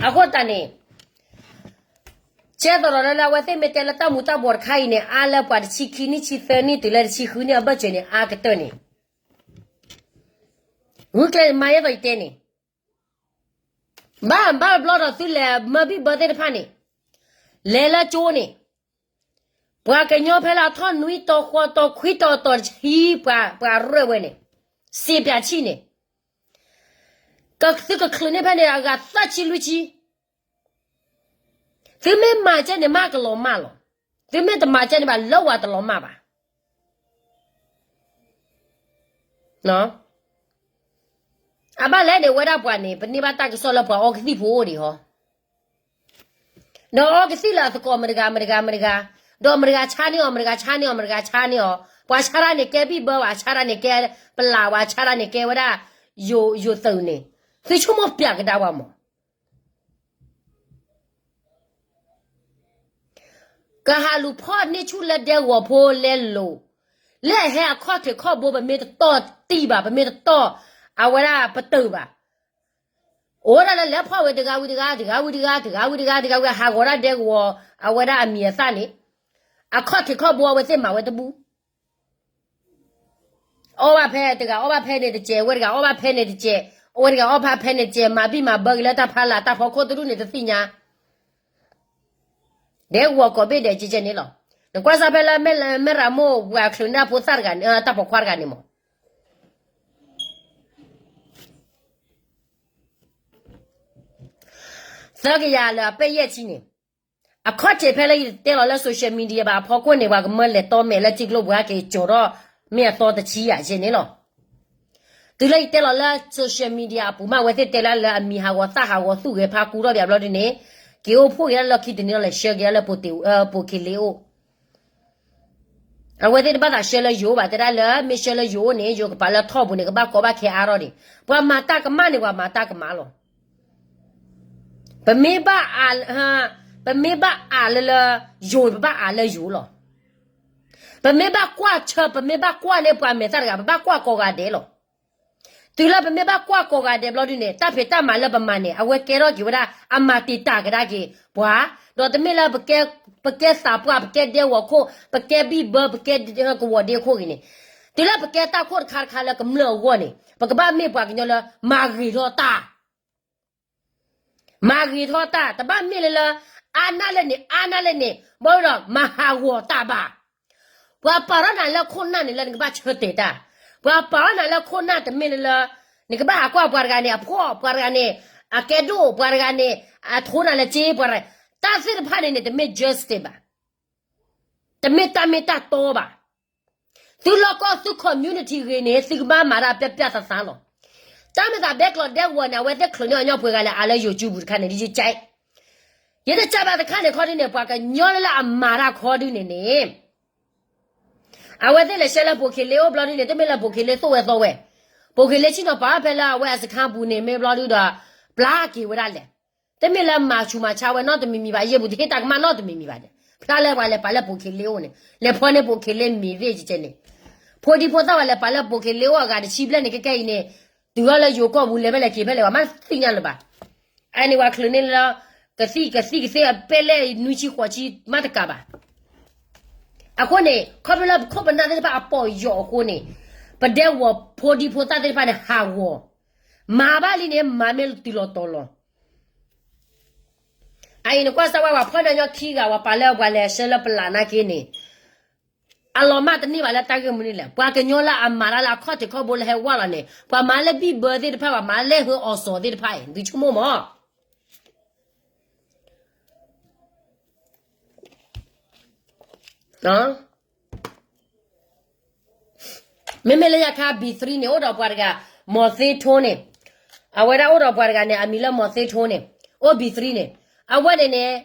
အဃိသတးန့ၣ် ကဲသိးဒီးလၢလၢအဝဲသ့ၣ်မ့ၢ်တဲလၢတၢ်မူၤတၢ်ဘှီးတခါအံၤန့ၣ် အါလၢပှၤတဆံခံနံၣ် ဆံသၢနံၣ် တုၤလၢတဆံဃုနံၣ်အဘၢၣ်စၢၤန့ၣ် အါကတၢၢ်န့ၣ်, ဂုာ်ကျဲးမၤယဲသိးယတဲန့ၣ်, ဘၣ်ဘၣ်ဘျီဒီးသုလဲၤမၢဘံၣ်ဘၢသ့ၣ်တဖၣ်န့ၣ်, လဲၤလၢကၠိန့ၣ်, ပှၤကညီဖဲလၢအထီၣ်နွံတီၤဃိးတီၤခွံတီၤတီၤဆံ ပှၤရၢၢ်ဝဲန့ၣ်, စံးပၠးဆံၣ်န့ၣ်, သုကချုးန့ၢ်ဖဲန့ၣ်အဂၤသၢဆံလွံၢ်ဆံ, သုမ့ၢ်မၤကဲန့ၣ်မးကလီၤမၢ်လီၤ, သုမ့ၢ်တမၤကဲန့ၣ်ဘၣ်လၢဝဲတလီၤမၢ်ဘၣ်. အဘၣ်လဲၣ်န့ၣ် ဝဲဒၣ်ပှၤန့ၣ် ပန့ၢ်ဘၣ်တၢ်ကစီၣ်လၢပှၤအီကသံၣ်ဖိအိၣ်ဒံးဟီ, ဒီးအီကသံၣ်လၢအသကိးမတဂၤမတဂၤမတဂၤ, ဒီးမတဂၤဆါန့ၢ်အီၤ မတဂၤဆါန့ၢ်အီၤ မတဂၤဆါန့ၢ်အီၤ, ပှၤဆါတၢ်န့ၣ်ကဲဘံၣ်ဘၢဘၣ်, ဆါတၢ်န့ၣ်ကဲပလၢ်ဘၣ်, ဆါတၢ်န့ၣ်ကဲဝဲဒၣ် ယိၤသုးန့ၣ်, သုဆိကမိၣ်ပၠးကဒါဝဲမး. ကဟးလူၤဖီၣ်န့ၢ်ဆူၣ်လၢဒဲကဝီၤဖိလဲလိာ်, လၢအဟဲအခီၣ်ထံးခီၣ်ဘိ ပမ့ၢ်တတီၢ်တံၢ်ဘၣ်, ပမ့ၢ်တတီၢ်အဝဲဒၣ်ပတုာ်ဘၣ်, အိၣ်ဒၣ်လၢလဲၤဖီၣ်ဝဲတဂၤဝံၤတဂၤ, တဂၤဝံၤတဂၤ, တဂၤဝံၤတဂၤ, တဂၤဝံၤ ဟးဂီၤဒၣ်ဒဲကဝီၤ အဝဲဒၣ်အမံၤအသၣ်န့ၣ်, အခီၣ်ထံးခီၣ်ဘိအဝဲသ့ၣ်မၤဝဲတဘူၣ် အီၣ်ဘၣ်ဖဲတဂၤအီၣ်ဘၣ်ဖဲန့ၣ်တစဲး, အဝဲတဂၤအီၣ်ဘၣ်ဖဲန့ၣ်တစဲး, အဝဲတဂၤအီၣ်ဘၣ်ဖဲန့ၣ်တစဲး, မၤဘံၣ်မၤဘၢက့ၤလၢတၢ်ဖီလာ်တၢ်ဖီခိၣ်တဒူၣ်န့ၣ်တသ့ၣ်ညါ, ဒဲကဝီၤကိးဘ့ၣ်ဒဲးကဲကဲန့ၣ်လီၤ. နကွၢ်စၢ်ဖဲလၢ မဲၢ်ရမိၢ် ပှၤချုးန့ၢ်ဖိသၣ်တဂၤန့ၣ်, တၢ်ပိာ်ခွါတဂၤန့ၣ်မး သၢကယၤလၢအပ့ၢ်ယဲၢ်ဆံန့ၣ်, အခီၣ်ထံးဖဲလၢယတဲလီၤလၢ social media ဘၣ်အဖီခိၣ်န့ၣ် ပှၤကမၢလဲၤတီမဲာ်လၢထံကျိပူၤဟဲက့ၤကၠီၤထီၣ် မ့ၢ်အသီတဆံယၤကဲန့ၣ်လီၤ. တုၤလၢယတဲလီၤလၢ social media အပူၤမး အဝဲသ့ၣ်တဲလၢလၢအမံၤဟးဂီၤသၣ်ဟးဂီၤသူၣ်ဂဲၤဖးကူထီၣ်ဘၣ်ဘျီဒ်န့ၣ်, က့ၤအိၣ်ဖှိၣ်က့ၤလၢလီၢ်ခံတန့ၢ်လီၤ လဲၤဆှၢက့ၤလၢလၢ ပိာ်ခ့လ့အိၣ် အဝဲသ့ၣ်တဘၣ်သးဆှၢလၢယိၤဘၣ်, တဲဒၣ်လၢမ့ၢ်ဆှၢလၢယိၤအိၣ်န့ၣ် ယိၤကပာ်လၢထီၣ်ပူၤန့ၣ် ကဘၣ်ကီဘၣ်ခဲအါထီၣ်ဒံး, ပှၤမၤတၢ်ကမၣ်န့ၣ် ပှၤမၤတၢ်ကမၣ်လီၤ. ပမ့ၢ်ဘၣ်အ, ပမ့ၢ်ဘၣ်အးလၢလၢယိၤန့ၣ် ပဘၣ်အးလၢယိၤလီၤ. ပမ့ၢ်ဘၣ်ကွၢ်ဆၢ ပမ့ၢ်ဘၣ်ကွၢ်န့ၢ်ပှၤမဲာ်သၣ်တဂၤ ပဘၣ်ကွၢ်ကိးဂၤဒဲးလီၤ. တုၤလၢပမ့ၢ်ဘၣ်ကွၢ်ကိးဂၤဒဲးဘျီဒ်န့ၣ် တၢ်ဖံးတၢ်မၤလၢပမၤန့ၣ် အဝဲကဲထီၣ်က့ၤဝဲဒၣ် အမၤတံာ်တာ်ကဒါက့ၤပှၤ, ဒီးတမ့ၢ်လၢ ပကဲသးပှၢ် ပကဲဒဲကဝီၤခိၣ် ပကဲဘံၣ်ဘၢ ပကဲကဝီၤဒ့ခိၣ်ဂ့ၤန့ၣ်, တုၤလၢပကဲတၢ်ခိၣ်တခါတခါလၢကမျၢၢ်အဂီၢ်န့ၣ် ပကဘၣ်မ့ၢ်ပှၤကညီလၢ မၤဂ့ၤထီၣ်တၢ် မၤဂ့ၤထီၣ်တၢ် တဘၣ်မ့ၢ်လၢလၢ အါနၢ်လဲၣ်န့ၣ် အါနၢ်လဲၣ်န့ၣ် ဘၣ်ဒီးမၤဟးဂီၤတၢ်ဘၣ်. ပှၤပာ်ထီၣ်နၤလၢခိၣ်နၢ်န့ၣ်လၢနကဘၣ်ဆၢတဲာ်တၢ်, ပှၤပာ်ထီၣ်နၤလၢခိၣ်နၢ်တမ့ၢ်လၢလၢ နကဘၣ်ဟးကွၢ်ပှၤတဂၤန့ၣ် အဖှီၣ် ပှၤတဂၤန့ၣ် အကဲဒိၣ် ပှၤတဂၤန့ၣ် အထိးနၤလၢက့ ပှၤတဂၤ တၢ်သ့ၣ်တဖၣ်န့ၣ်န့ၣ် တမ့ၢ် justice ဘၣ်. တမ့ၢ်တၢ်မ့ၢ်တၢ်တီဘၣ်. သုလီၢ်ကီၢ်သု community ဂ့ၤန့ၣ် သုကဘၣ်မၤတၢ်ပျၢ်ပျၢ်သးသးလီၤ. တၢ်မ့ၢ်သးဒဲကဝီၤဒဲကဝီၤန့ၣ် အဝဲသ့ၣ်ချုးန့ၢ်အညီပှဲၤဂၤလဲၣ် အးလၢယိၤကၠူပူၤတခါန့ၣ် ဒ်ယကဲ ယတကးဘၣ်တခါန့ၣ်ခီဒ်န့ၣ် ပှၤကညီလၢလၢအမၤတၢ်ခီဒ်န့ၣ်န့ၣ် အဝဲသ့ၣ်လဲၤဆှၢလၢပိာ်ခ့လ့အိၣ်ဘျီဒ်န့ၣ် တမ့ၢ်လၢပိာ်ခ့လ့သိၣ်ဝဲသီဝဲ, ပိာ်ခ့လ့ဆ့ၣ်နီၤပာ်ဖဲလၢအဝဲအစခန်းပူၤန့ၣ် မ့ၢ်ဘျီဒုဒီး ပျၢ်က့ၤဝဲဒၣ်လဲၣ်. တမ့ၢ်လၢမၤဆူးမၤဆါဝဲနီတမံၤမံၤဘၣ် ယဲၢ်ပူၤတဟ့ၣ်တၢ်ကမၣ်နီတမံၤမံၤဘၣ်န့ၣ် ဖျါလၢပှၤလဲၤပာ်လၢပိာ်ခ့လ့အိၣ်န့ၣ် လဲၤဖီန့ၢ်ပိာ်ခ့လ့မ့ၢ်သ့ၣ်ကဲန့ၣ် ဖိဒံဖိသၣ်ဝဲလဲၤပာ်လၢပိာ်ခ့လ့အိၣ်အဂၤတဆံဘျဲၣ်န့ၣ် ကဲကဲအံၤန့ၣ် တုၤထီၣ်လၢယိၤကီၢ်ပူၤလဲၤဖဲလဲၣ်က့ၤဖဲလဲၣ် ပှၤမ့ၢ်သ့ၣ်ညါလၢၤဘၣ်. အန့ၣ်ပှၤချုးန့ၢ်လၢ ကသံၣ်ကသံၣ်ကသ့အပဲၣ်လဲၣ် နွံဆံဃိးဆံမးတကးဘၣ်. အဃိန့ၣ် ခီဖျိလၢပခိၣ်ပနၢ်သ့ၣ်တဖၣ်အပီၢ်ယီၤအဃိန့ၣ် ပဒဲကဝီၤဖိဒံဖိသၣ်သ့ၣ်တဖၣ်န့ၣ် ဟးဂီၤ မၤဘၣ်လံန့ၣ် မၤမ့ၢ်တုၤလီၤတီၤလီၤ. အအံၤနကွၢ်စၢ်ဝဲ ပှၤဖီၣ်န့ၢ်ညီခံဂၤ ပှၤပာ်လၢပှၤလဲၤဆှၢလၢပလၢ်နာ်က့န့ၣ် အလီၤမၢ်တန့ၢ်ဘၣ်လၢတၢ်ဂ့ၢ်မနုၤလဲၣ်. ပှၤကညီလၢအမၤတၢ်လၢအခီၣ်ထံးခီၣ်ဘိလၢဟဲဝဲလီၤန့ၣ် ပှၤမၤလၢဘံၣ်ဘၢသ့ၣ်တဖၣ် ပှၤမၤလၢဟၢအီၤစီၤသ့ၣ်တဖၣ်အံၤ သုဆိကမိၣ်မး မ့မ့ၢ်လၢညါခါ B three န့ၣ် အိၣ်ဒီးပှၤတဂၤ မီၤသ့ထိန့ၣ်, အဝဲဒၣ်အိၣ်ဒီးပှၤတဂၤန့ၣ် အမံၤလၢမီၤသ့ထိန့ၣ်, အိၣ် B three န့ၣ်, အဝဲန့ၣ်န့ၣ်,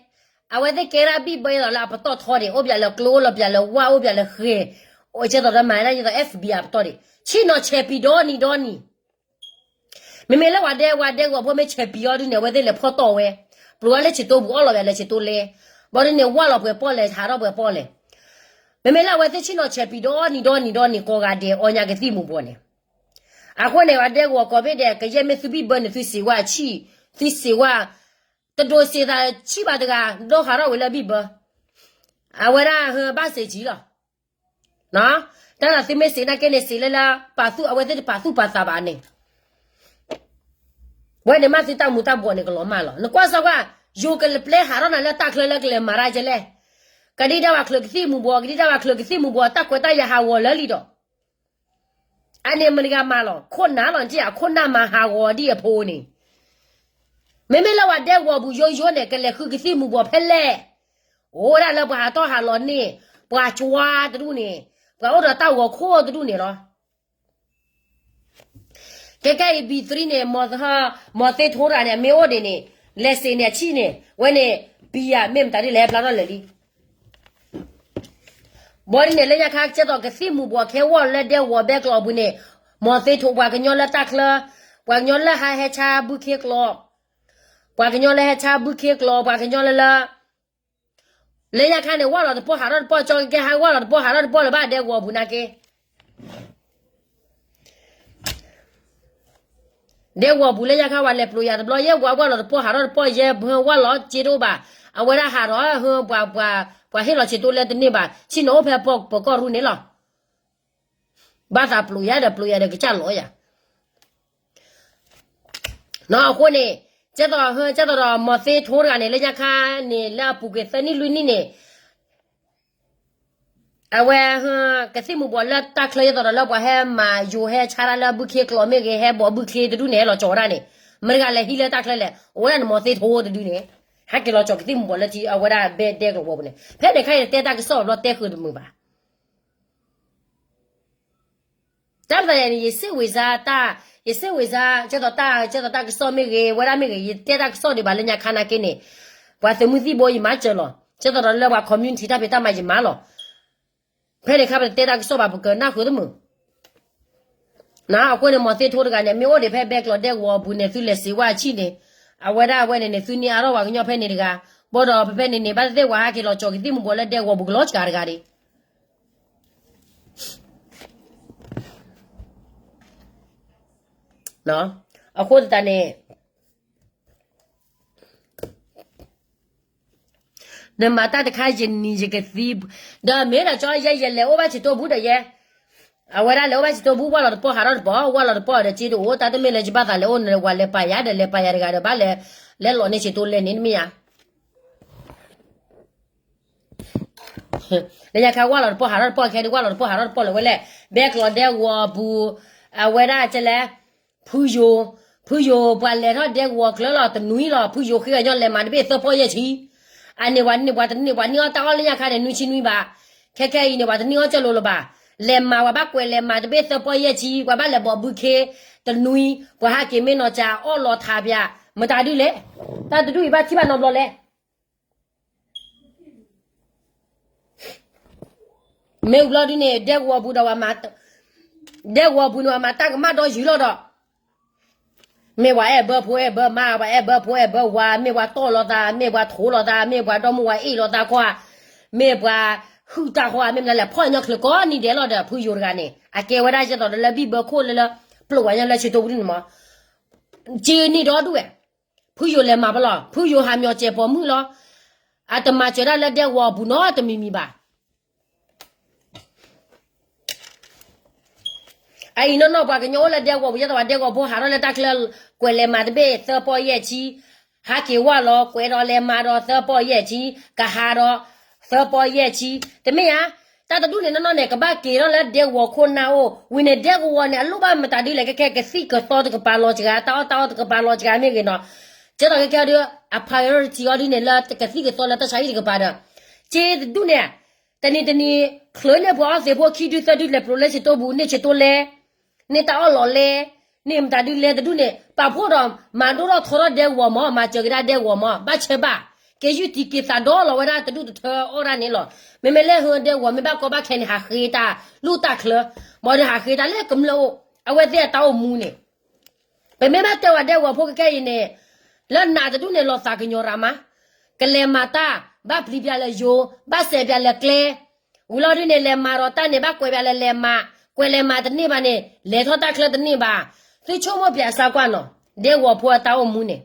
အဝဲသ့ၣ်ကဲဒၣ်ဘံၣ်ဘၢအသိးလၢအပတီၢ်ထီန့ၣ် အိၣ်ပၠးလၢကျိ အိၣ်လီၤပၠးလၢဝၣ် အိၣ်ပၠးလၢဃဲၤ, အိၣ်ကဲသိးဒီးမၤဒၣ်ဒ်သိး F B I အပတီၢ်န့ၣ် ဆ့ၣ်နီၤဆဲးပံၤဒီနံၤဒီနံၤ မ့မ့ၢ်လၢပှၤဒဲဝဲဒဲကဝီၤဖိမ့ၢ်ဆဲးပံၤအီၤဒုန့ၣ် အဝဲသ့ၣ်လဲၤဖီၣ်တီၢ်ဝဲ, ပျိးဝဲလၢဆံးတိပူၤ အီၣ်လီၤဝဲလၢဆံးတိလဲ, ဘၣ်ဒုန့ၣ် ဝၣ်လီၤပှဲၤပီၣ်လဲၣ် ဟးထီၣ်ပှဲၤပီၣ်လဲၣ်, မ့မ့ၢ်လၢအဝဲသ့ၣ်ဆ့ၣ်နီၤဆဲးပံၤဒီနံၤဒီနံၤဒီနံၤ ကိးဂၤဒဲးအီၣ်ညါကသံၣ်မူၤဘှီးန့ၣ်, အဃိန့ၣ် ပှၤဒဲကဝီၤကိးဘ့ၣ်ဒဲး ကယဲၢ်မ့ၢ်သုဘံၣ်ဘၢန့ၣ် သုစံးဝဲဆံၣ်, သုစံးဝဲ, တဒိးစံးသးဆံၣ်ဘၣ်တဂၤ ဒီဃးထီၣ်ဝဲလၢဘံၣ်ဘၢ, အဝဲဒၣ်ဘၣ်စံးဆံၣ်လီၤ တၢ်သးသုမ့ၢ်စံးနာ်က့န့ၣ် စံးလၢလၢ ပာ်သူၣ်အဝဲသ့ၣ်တပာ်သူၣ်ပာ်သးဘၣ်န့ၣ်, ဝဲန့ၣ်မ့ၢ်သုတၢ်မူၤတၢ်ဘှီးန့ၣ်ကလီၤမၢ်လီၤ. နကွၢ်စၢ်ကွၢ်, ယိၤကပျဲဟးထီၣ်နၤလၢတၢ်ချၢလၢကလဲၤမၤတၢ်ကဲလဲၣ်. ကဒံဒၣ်ဝဲချုးကသံၣ်မူၤဘှီး, ကဒံဒၣ်ဝဲချုးကသံၣ်မူၤဘှီး တၢ်ခွဲးတၢ်ယာ်ဟးဂီၤလၢလံဒီး အန့ၣ်မတၤတဂၤမၤလီၤ. ခိၣ်နၢ်လီၤ နထံၣ်ဧါ, ခိၣ်နၢ်မၤဟးဂီၤဒ်အဖိန့ၣ်. မ့မ့ၢ်လၢပှၤဒဲကဝီၤပူၤယိယိန့ၣ် ကလဲၤဃုကသံၣ်မူၤဘှီးဖဲလဲၣ်. အိၣ်ဝဲဒၣ်လၢပှၤဟးထီၣ်ဟးလီၤန့ၣ် ပှၤကွါတဒူၣ်န့ၣ်, ပှၤအိၣ်ဒီးတၢ်ဂီၤခိၣ်တဒူၣ်န့ၣ်လီၤ. ခဲခဲအံၤ B three န့ၣ် မီၤသ့ထိတဂၤန့ၣ် အမ့ၢ်အိၣ်ဒံးန့ၣ် လဲၤစ့ၣ်န့ၣ်အဆံၣ်န့ၣ် ဝဲန့ၣ် ဘံယၤ မ့ၢ်မတၤဒ်လဲၣ် ဟဲဖျါထီၣ်လၢာ်လံ. ဘၣ်ဒ်န့ၣ် လၢညါခါ ကဲသိးကသံၣ်မူၤဘှီးခဲဝီလၢဒဲကဝီၤဘဲကျိာ်အပူၤန့ၣ် မီၤသ့ထိ ပှၤကညီလၢတၢ်ချၢ, ပှၤကညီလၢဟးဟဲဆါဘုခ့ကျိာ်, ပှၤကညီလၢဟဲဆါဘုခ့ကျိာ်, ပှၤကညီလၢလၢ လၢညါခါန့ၣ် ဝၢ်လီၤတပီၢ်ဟးထီၣ်တပီၢ် ကၠီကကဲဟးဝၢ်လီၤတပီၢ်ဟးထီၣ်တပီၢ်လၢၤဘၣ် ဒဲကဝီၤပူၤနာ်က့ ဒဲကဝီၤပူၤလၢညါခါ ပှၤလဲၤပျိာ်ယၤတဘျီ ယဲပှၤဝၢ်လီၤတပီၢ်ဟးထီၣ်တပီၢ် ယဲပှၤဝၢ်လီၤစ့တအိၣ်ဘၣ်. အဝဲဒၣ်ဟးထီၣ် ပှၤဟ့ၣ်လီၤဆံးတိၢ်လဲတန့ၢ်ဘၣ် ဆံၣ်နီၤအိၣ်ဖဲပီၢ်ပၢၤကီၢ်ရူၢ်န့ၣ်လီၤ. ဘၣ်သးပျိာ်ယၤဒီး ပျိာ်ယၤဒီးကစၢ်လီၤယၤ နီၤ အဃိန့ၣ် ကဲသိး ကဲသိးဒီး မီၤသ့ထိတဂၤန့ၣ် လၢညါခါန့ၣ် လၢအပူၤကွံာ်သၢနံၣ်လွံၢ်နံၣ်န့ၣ် အဝဲ ကသံၣ်မူၤဘှီးလၢတၢ်ချၢ ယဲသိးဒီးလၢပှၤဟဲမၤယိၤဟဲဆါတၢ်လၢဘုခ့ကျိာ်မ့ၢ်ဂ့ၤ ဟဲဘီးဘုခ့တဒူၣ်န့ၣ် ဟဲလီၤကၠီၤဝဲဒၣ်န့ၣ် မတၤတဂၤလဲၤဟံးလၢတၢ်ချၢလဲၣ် အိၣ်ဝဲဒၣ်န့ၣ်မီၤသ့ထိတဒူၣ်န့ၣ် ဟဲက့ၤလီၤကၠီၤကသံၣ်မူၤဘှီးလၢထံ အဝဲဒၣ်ဘဲဒဲကဝီၤပူၤန့ၣ် ဖဲန့ၣ်ခါအံၤတဲတၢ်ကစီၣ်ဘျီတဲဃုာ်တမုာ်ဘၣ် တၢ်မတၤယၤန့ၣ် ယစ့ဝံၤစါ ယစ့ဝံၤစါ ကဲသိးတၢ် ကဲသိးတၢ်ကစီၣ်မ့ၢ်ဂ့ၤ ဝဲဒၣ်မ့ၢ်ဂ့ၤ ယတဲတၢ်ကစီၣ်ဒံးဘၣ်လၢညါခါနာ်က့န့ၣ် ပှၤသုးမုၢ်သံၣ်ဘိယမၤစၢၤလီၤ ကဲသိးဒီးလၢပှၤ community တၢ်ဖံးတၢ်မၤယမၤလီၤ ဖဲန့ၣ်ခါပတဲတၢ်ကစီၣ်ဘၣ်ပကနၢ်ဃုာ်တမုာ် နအဃိန့ၣ် မီၤသ့ထိတဂၤန့ၣ် မ့ၢ်အိၣ်ဒံးဖဲဘဲကျိာ်ဒဲကဝီၤအပူၤန့ၣ် သုလဲၤစံးဝဲအဆံၣ်န့ၣ် အဝဲဒၣ်အဝဲန့ၣ်န့ၣ် သုန့ၢ်အါထီၣ်ပှၤကညီဖဲန့ၣ်တဂၤ ဘၣ်ဒီးဖဲဖဲန့ၣ်န့ၣ် ဘၣ်သ့ၣ်သ့ၣ်ပှၤဟဲက့ၤလီၤကၠီၤကသံၣ်မူၤဘှီးလၢဒဲကဝီၤပူၤကလီၤစှၤတဂၤဒံး အဃိသတးန့ၣ် နမၤတၢ်တခါယနံၤယကသံ ဒီးမ့ၢ်ဒီးကၠီယဲယလဲၤအိၣ်ဘၣ်ဆံးတိၢ်ဘူးဒီးယဲ အဝဲဒၣ်လဲၤအိၣ်ဘၣ်ဆံးတိၢ်ဘူး ဝၢ်လီၤတပီၢ်ဟးထီၣ်တပီၢ် ဝၢ်လီၤတပီၢ်ဒီးစ့တအိၣ် တၢ်တမ့ၢ်လၢယဘၣ်သးလဲၤအိၣ်န့ၣ် ပှၤလဲၤပာ်ယၤဒီးလဲၤပာ်ယၤတဂၤဒီးဘၣ်လဲၤ လဲၤလီၤန့ၢ်ဆံးတိၢ်လဲၢ်န့ၣ်တမ့ၢ်ဧါ လၢညါခါဝၢ်လီၤတပီၢ်ဟးထီၣ်တပီၢ်ခဲဒံး ဝၢ်လီၤတပီၢ်ဟးထီၣ်တပီၢ်လၢၤဝဲလဲၣ် ဘဲကျိာ်ဒဲကဝီၤအပူၤ အဝဲဒၣ်ကလဲၣ် ဖုယိၤ ဖုယိၤပှၤလဲၤထီၣ်ဒဲကဝီၤကျၢၤလီၤတနွံလီၤ ဖုယိၤဃ့အညီလဲၤမၤတဘ့ၣ်သၢပီၢ်ယဲၢ်ဆံ အန့ၣ်ပှၤန့ၢ်ပှၤတန့ၢ်ပှၤန့ၢ်အီၣ်တၢ်အီၣ်လၢညါခါန့ၣ် နွံဆံနွံဘၣ် ခဲခဲအံၤန့ၣ် ပှၤတန့ၢ်အီၣ်ကၢၢ်လိၤလၢၤဘၣ် လဲၤမၤပှၤဘၣ်ကွဲးလဲၤမၤတဘ့ၣ်သၢပီၢ်ယဲၢ်ဆံ ပှၤဘၣ်လဲၤဘီးဘုခ့ တနွံ ပှၤဟးက့ၤမ့ၢ်နီၤကၠးအီၣ်လီၤထးပၠး မတၤဒုလဲၣ် တၢ်တဒူၣ်အံၤဘၣ်ထံၣ်ဘၣ်နီတဘျီလဲၣ် မ့ၢ်ဝံၤဘျီဒုန့ၣ် ဒဲကဝီၤပူၤဒီး ဒဲကဝီၤပူၤန့ၣ် ပှၤမၤတၢ်ကမၣ်ဒီယုာ်လီၤဒီး မ့ၢ်ပှၤအဲၣ်ဘၢဖိအဲၣ်ဘၢမါ ပှၤအဲၣ်ဘၢဖိအဲၣ်ဘၢဝၤ မ့ၢ်ပှၤတီၢ်လိာ်သး မ့ၢ်ပှၤထိးလိာ်သး မ့ၢ်ပှၤဒီမါဝၤအ့ၣ်လိာ်သးခီဧါ မ့ၢ်ပှၤဟုၣ်တၢ်ဃီဧါ မ့ၢ်မနုၤလဲၣ် ဖီၣ်ညီချုးကိးနံၤဒဲးလီၤဒီး ဖုယိၤတဂၤန့ၣ် အကဲဝဲဒၣ်ကဲသိးဒီးလၢဘံၣ်ဘၢခိၣ်လၢလၢ ပျိာ်ဝဲညီလၢဆံးတိၢ်ပူၤန့ၣ်မး က့နံၤဒီဒူၣ်ဝဲ ဖုယိၤလဲၤမၤပလီၢ် ဖုယိၤဟးမၠီၤစဲးပိာ်မုၣ်လီၤ အတမၤစၢၤဒၣ်လၢဒဲကဝီၤအပူၤနီတမံၤမံၤဘၣ် အအံၤနီၢ်နီၢ် ပှၤကညီအိၣ်လၢဒဲကဝီၤပူၤ ယဲသိးပှၤဒဲကဝီၤဖိဟးထီၣ်လၢတၢ်ချၢ ကွဲးလဲၤမၤတဘ့ၣ်သၢပီၢ်ယဲၢ်ဆံ ဟးက့ၤဝၢ်လီၤ ကွဲးဒီးလဲၤမၤဒီးသၢပီၢ်ယဲၢ်ဆံ ကဟးဒီးသၢပီၢ်ယဲၢ်ဆံ တမ့ၢ်ဧါ တၢ်တဒူၣ်န့ၣ်နီၢ်နီၢ်န့ၣ် ကဘၣ်က့ၤထီၣ်လၢဒဲကဝီၤခိၣ်နၢ်အိၣ် ဝံၤန့ၣ်ဒဲကဝီၤန့ၣ် အလိၣ်ဘၣ်မတၤဒုလဲၣ် ခဲခဲကသံၣ်ကသီတကပၤလီၤစှၤ တၢ်အီၣ်တၢ်အီတကပၤလီၤစှၤမ့ၢ်ဂ့ၤနီၤ ကဲသိးခဲခဲဒု အ priority အီၤဒုန့ၣ်လၢကသံၣ်ကသီလၢတၢ်ဆါဟံၣ်တကပၤဒီး က့တဒူၣ်န့ၣ် တနံၤတနံၤ ချုးန့ၢ်ပှၤအီၣ်သ့ၣ်ဖိခံဒုသၢဒုလဲၤပျိာ်လၢဆံးတိၢ်ပူၤ န့ၢ်ဆံးတိၢ်လဲ န့ၢ်တၢ်အီၣ်လီၤလဲ န့ၢ်မတၤဒုလဲတဒူၣ်န့ၣ် ပာ်ဖှိၣ်ဒီးမၤဒိၣ်ထီၣ်ထီထီၣ်ဒဲကဝီၤမး မၤစၢၤကဒါဒဲကဝီၤမး ဘၣ်ဆၢဘၣ် က့ၤယုၢ်တံၢ်က့ၤသးဒီလီၤဝဲဒၣ်တဒူၣ်တထၢအီၣ်ဒၣ်န့ၣ်လီၤ မ့မ့ၢ်လၢဟၢဒဲကဝီၤမ့ၢ်ဘၣ်ကီဘၣ်ခဲန့ၣ် ဟးဃ့တၢ်လူၢ်တၢ်ချၢ ဘၣ်ဒီးဟးဃ့တၢ်လၢကမျၢၢ်အိၣ် အဝဲသ့ၣ်အတၢ်အိၣ်မူန့ၣ် ပမ့ၢ်ဘၣ်တဲဝဲဒဲကဝီၤဖိခဲခဲအံၤန့ၣ် လၢနးတဒူၣ်န့ၣ် လီၤသးကညီၤရၣ်မး, ကလဲၤမၤတၢ်, ဘၣ်ပျံၤပၠးလၢယိၤ, ဘၣ်စဲးပၠးလၢကျဲ, ဝံၤလီၤဒုန့ၣ် လဲၤမၤဒီးတၢ်န့ၣ် ဘၣ်ကွဲးပၠးလၢလဲၤမၤ, ကွဲးလဲၤမၤတန့ၢ်ဘၣ်န့ၣ် လဲၤထီၣ်တၢ်ချၢတန့ၢ်ဘၣ်, သုဆိကမိၣ်ပၠးစၢ်ကွၢ်နီၤ, ဒဲကဝီၤဖိအတၢ်အိၣ်မူန့ၣ်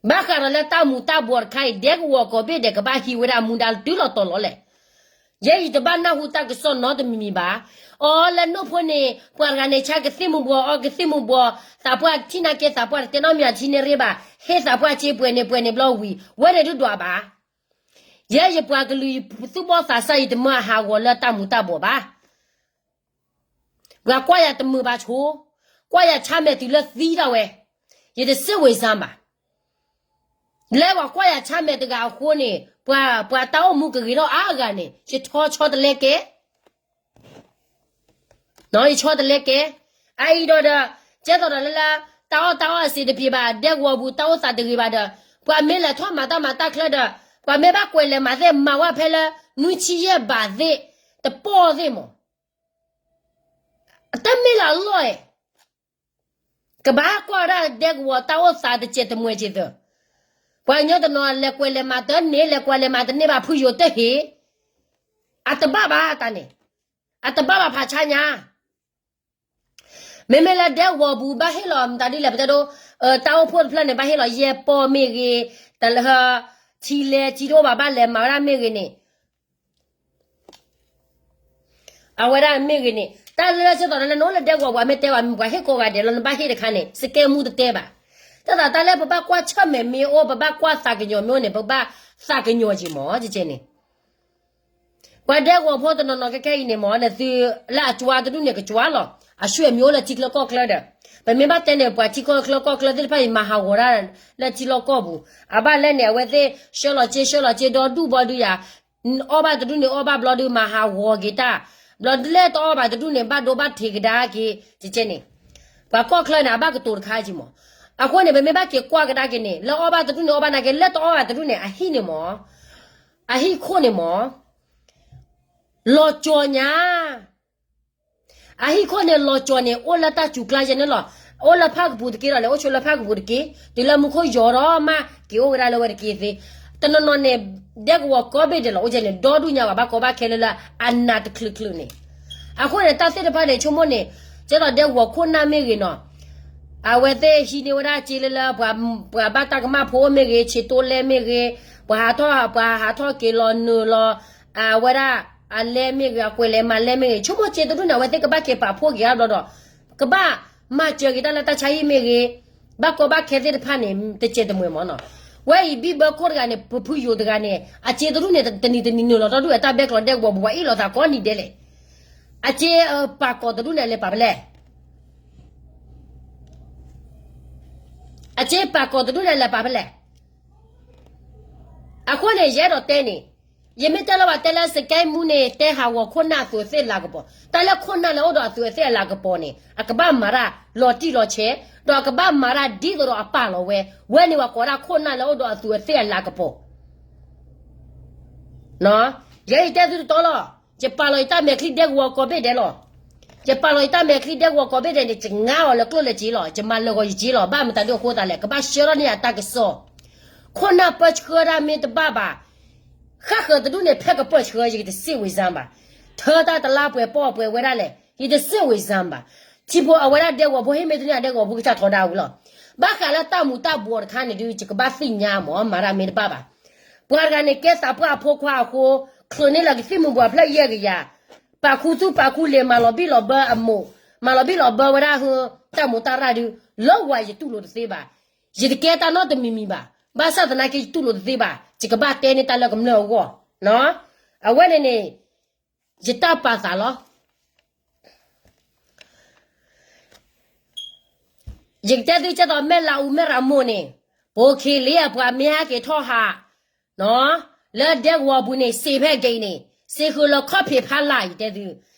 ဘၣ်ဃးဒီးလၢတၢ်မူၤတၢ်ဘှီးတခါအံၤ ဒဲကဝီၤကိးဘ့ၣ်ဒဲး ကဘၣ်ဟံးဝဲဒၣ်မူဒါတုၤလီၤတီၤလီၤလဲၣ်. ယဲယတဘၣ်နၢ်ဟူတၢ်ကစီၣ်နီတမံၤမံၤဘၣ်. အီ လၢနိၣ်ဖိန့ၣ် ပှၤတဂၤန့ၣ် ဆါကသံၣ်မူၤဘှီး အီကသံၣ်မူၤဘှီး, သးပှၢ်ထံၣ်နာ်က့ သးပှၢ်တတဲနီတမံၤ အထံန့ၣ်ရ့ဘၣ်, ဟ့ၣ်သးပှၢ်စ့ပှဲၤန့ၣ်ပှဲၤန့ၣ်ဘျီဝံၤ ဝဲန့ၣ်ဒုးဒွးဘၣ်. ယဲယပှၤကလုာ်သူၣ်ဘီၣ်သးစၢ် ယတမၢအဟးဂီၤလၢတၢ်မူၤတၢ်ဘှီးဘၣ်. ပှၤကွၢ်ယၤတမုာ်ဘၣ်ဆိ, ကွၢ်ယၤဆါမဲာ်တုၤလၢသံဒၣ်ဝဲ, ယတစ့ၢ်ဝံၤစၢ်ဘၣ်. လၢပှၤကွၢ်ယၤဆါမဲာ်တဂၤအဃိန့ၣ် ပှၤ ပှၤတၢ်အိၣ်မူကဂ့ၤထီၣ်အါဂၤန့ၣ် ယဆီဆီတလဲကဲ ယဆီတလဲကဲ. အအံၤဒီးဒီး ကဲသိးဒီးလၢလၢ တၢ်အီၣ်တၢ်အီအစ့တပျ့ၤဘၣ်, ဒဲကဝီၤပူၤတၢ်အိၣ်သးတဂ့ၤဘၣ်ဒီး ပှၤမ့ၢ်လဲၤထီၣ်မၤတၢ်မၤတၢ်ချၢဒီး ပှၤမ့ၢ်ဘၣ်ကွဲးလဲၤမၤသ့ၣ် မၤဝဲဖဲလၢ နွံဆံယဲၢ်ဘးသ့ၣ် တပီၢ်သ့ၣ်မး အတမ့ၢ်လၢအလီၢ်ဧါ. ကဘၣ်ကွၢ်ဝဲဒၣ်ဒဲကဝီၤတၢ်အိၣ်သးတစဲးတမှဲးက့ၤသၢ, ပှၤကညီတနီၤလဲၤကွဲးလဲၤမၤတန့ၢ် လဲၤကွၢ်လဲၤမၤတန့ၢ်ဘၣ် ဖုယိၤတဟ့ၣ်, အတဘၣ်ဘၣ်တၢ်န့ၣ်, အတဘၣ်ဘၣ်ဖးဆါညါ. မ့မ့ၢ်လၢဒဲကဝီၤပူၤဘၣ်ဟ့ၣ်လီၤမတၤဒ်လဲၣ် ပတဲဒိ, တၢ်အိၣ်ဖှိၣ်တဖျၢၣ်န့ၣ် ဘၣ်ဟ့ၣ်လီၤယဲၢ်ပီၢ်မ့ၢ်ဂ့ၤ, တလၢ ထံလဲထံတအိၣ်ဘၣ် ဘၣ်လဲၤမၤဝဲဒၣ်မ့ၢ်ဂ့ၤန့ၣ် အဝဲဒၣ်မ့ၢ်ဂ့ၤန့ၣ် တၢ်လၢဆၢကတီၢ်လၢနအိၣ်လၢဒဲကဝီၤပူၤ မ့ၢ်တဲဘၣ် ပှၤဟ့ၣ်ကိးဂၤဒဲးလီၤ နဘၣ်ဟ့ၣ်တခါန့ၣ် စကဲမူတတဲဘၣ်. တၢ်သးတၢ်လၢပဘၣ်ကွၢ်ဆၢၣ်မဲာ်မ့ၢ်အိၣ် ပဘၣ်ကွၢ်သးကညီၤမ့ၢ်အိၣ်န့ၣ် ပဘၣ်သးကညီၤက့ၤမး ကကဲန့ၣ် ပှၤဒဲကဝီၤဖိတနီၤနီၤခဲခဲအံၤန့ၣ်မး နသုလၢအကွၢ်တဒူၣ်န့ၣ် ကကွၢ်လီၤ အဆွေမျိုးလၢထံချၢကီၢ်ချၢဒီး ပမ့ၢ်ဘၣ်တဲန့ၣ် ပှၤထံချၢကီၢ်ချၢသ့ၣ်တဖၣ်အံၤ မၤဟးဂီၤတၢ်လၢထံလီၢ်ကီၢ်ပူၤ အဘၣ်လဲၣ်န့ၣ် အဝဲသ့ၣ် ဆှၢလီၤစ့ ဆှၢလီၤစ့ဒီဒူၣ်ဘီဒုးယၤ အီၣ်ဘၣ်တဒူၣ်န့ၣ် အီၣ်ဘၣ်ဘျီဒုး မၤဟးဂီၤက့ၤတၢ်, ဘျီလဲၣ်တအီၣ်ဘၣ်တဒူၣ်န့ၣ် ဘၣ်ဒိဘၣ်ထံးကဒါက့ၤ ကကဲန့ၣ် ပှၤကီၢ်ချၢန့ၣ် အဘၣ်ကတိၤတခါက့ၤမး. အဃိန့ၣ် ပမ့ၢ်ဘၣ်က့ၤကွၢ်ကဒါက့ၤန့ၣ် လၢအီၣ်ဘၣ်တဒူၣ်န့ၣ် အီၣ်ဘၣ်နာ်က့ လၢတအီၣ်ဘၣ်တဒူၣ်န့ၣ် အဟံၣ်န့ၣ်မး, အဟံၣ်ခိၣ်န့ၣ်မး လီၤကၠီၤညါ အဟံၣ်ခိၣ်န့ၣ် လီၤကၠီၤန့ၣ် အိၣ်လၢတၢ်စူၤကျါယဲၢ်န့ၣ်လီၤ. အိၣ်လၢဖၣ်ကပူၤတက့ဒီးလဲၣ်, အိၣ်ဆိလၢဖၣ်ကပူၤတက့, တုၤလၢမူခိၣ်ယီၤဒီးမး က့ၤအိၣ်ဝဲဒၣ်လၢဝဲတက့သ့. တနီၤနီၤန့ၣ် ဒဲကဝီၤကိးဘ့ၣ်ဒဲးလီၤ အိၣ်ကဲန့ၣ် ဒီဒူၣ်ညါဘၣ် ဘၣ်ကီဘၣ်ခဲလၢလၢ အနးတချုးချုးန့ၣ်. အဃိန့ၣ် တၢ်သ့ၣ်တဖၣ်န့ၣ် ဆိကမိၣ်န့ၣ် ကဲသိးဒဲကဝီၤခိၣ်နၢ်မ့ၢ်ဂ့ၤနီၤ အဝဲသ့ၣ်ဟံးန့ၢ်ဝဲဒၣ်စ့လၢလၢ ပှၤဘၣ်တၢ်ကမၣ်ဖိအိၣ်မ့ၢ်ဂ့ၤ, ဆံးတိလဲမ့ၢ်ဂ့ၤ, ပှၤဟးထီၣ် ပှၤဟးထီၣ်က့ၤလီၤနုာ်လီၤ အဝဲဒၣ် အလဲမ့ၢ်ဂ့ၤ, အကွဲးလဲၤမၤလဲမ့ၢ်ဂ့ၤ, ဆိကမိၣ်စ့တဒူၣ်န့ၣ် အဝဲသ့ၣ်ကဘၣ်က့ၤပာ်ဖှိၣ်က့ၤအါဘျီဒီး ကဘၣ်မၤစၢၤက့ၤတၢ်လၢတၢ်ဆါဟံၣ်မ့ၢ်ဂ့ၤ, ဘၣ်ကီဘၣ်ခဲသ့ၣ်တဖၣ်န့ၣ် တစဲးတမှဲၤမးနီၤ. ဝဲအံၤ ဘံၣ်ဘၢခိၣ်တဂၤန့ၣ် ပဖုယိၤတဂၤန့ၣ် အစ့တဒူၣ်န့ၣ် တနံၤတနံၤနုာ်လီၤတဒူၣ် အတၢ်ဘဲကျိးဒဲကဝီၤပူၤ ပှၤအ့ၣ်လိာ်သးကိးနံၤဒဲးလဲၣ်. အစ့ပာ်ကီၤတဒူၣ်န့ၣ် အလဲၤပာ်ဖဲလဲၣ် အစ့ပာ်ကီၤတဒူၣ်န့ၣ် အလဲၤပာ်ဖဲလဲၣ်. အဃိန့ၣ် ယအဲၣ်ဒိးတဲန့ၣ် ယမ့ၢ်တဲလၢပှၤတဲလၢ စကဲမူန့ၣ် တဲဟးဂီၤခိၣ်နၢ်အသူးအသ့ၣ်အလၤကပီၤ, တၢ်လၢခိၣ်နၢ်လၢအိၣ်ဒီးအသူးအသ့ၣ်အလၤကပီၤန့ၣ် အကဘၣ်မၤတၢ်လီၤတံၢ်လီၤဆဲး, ဒီးအကဘၣ်မၤတၢ်ဒ်သိးဒီးအပာ်လီၤဝဲ, ဝဲန့ၣ်ပှၤကိးဒၣ်ခိၣ်နၢ်လၢအိၣ်ဒီးအသူးအသ့ၣ်အလၤကပီၤ ယဲယတဲသုတတီလီၤ. ယပာ်လီၤယတၢ်မဲာ်ချံဒဲကဝီၤကိးဘ့ၣ်ဒဲးလီၤ. ယပာ်လီၤယတၢ်မဲာ်ချံဒဲကဝီၤကိးဘ့ၣ်ဒဲးန့ၣ် ယငါအီၤလၢကျိၣ်လၢစ့လီၤ. ယမၤလၢာ်ဂီၤယစ့လီၤ. ဘၣ်မတၤဒ်အဃိသတးလဲၣ် ကဘၣ်ဆှၢထီၣ်န့ၢ်ယတၢ်ကစီၣ်. ခိၣ်နၢ်ပၢဆှၢတၢ်မ့ၢ်တဘၣ်ဘၣ် ဃၣ်ဃၢၤတဒူၣ်န့ၣ် ဖဲကပၢၢ်ဆှၢ ယတစ့ၢ်ဝံၤစၢ်ဘၣ်. ထၢတၢ်တလါပှဲၤပီၣ်ပှဲၤဝဲဒၣ်လဲၣ် ယတစ့ၢ်ဝံၤစၢ်ဘၣ်. ထံဖိအဝဲဒၣ်ဒဲကဝီၤဖိ ဟ့ၣ်မ့ၢ်တန့ၢ်ဒဲကဝီၤဖိ ကစၢ်ထီဒါဝံၤလီၤ. ဘၣ်ဃးလၢတၢ်မူၤတၢ်ဘှီးတခါန့ၣ်ဒုး ယကဘၣ်သ့ၣ်ညါမး မၤတၢ်မ့ၢ်တဘၣ်ဘၣ်. ပှၤတဂၤန့ၣ် ကဲသးပှၢ်အဖိခွါအဃိ ချုးန့ၢ်လၢကသံၣ်မူၤဘှီးဖျၢၣ်ယဲၢ်ကယၤ, ပာ်ခူသူၣ်ပာ်ခူလံာ် မၤလီၤဘံၣ်လီၤဘၢအမိၢ်, မၤလီၤဘံၣ်လီၤဘၢဝဲဒၣ် တၢ်မူၤတၢ်ရၢ်ဒုး လၢဝၤယတူၢ်လိာ်တသ့ဘၣ်. ယတကဲတၢ်နီတမံၤမံၤဘၣ်. ဘၣ်ဆၣ်သနာ်က့ ယတူၢ်လိာ်တသ့ဘၣ်. ယကဘၣ်တဲန့ၢ်တၢ်လၢကမျၢၢ်အဂီၢ်. အဝဲန့ၣ်န့ၣ် ယတၢ်ပာ်သးလီၤ. ယကတဲသုကဲသိး မဲၢ်လးအူ မဲၢ်ရမိၢ်န့ၣ် ပိာ်ခ့လ့အပှၤမ့ၢ်ဟဲက့ၤထီၣ်ဟး လၢဒဲကဝီၤပူၤန့ၣ် စံးဖဲက့ၤန့ၣ် စံးဃုာ်လီၤခီၣ်ဖံးဖးလၢ် ယတဲသု,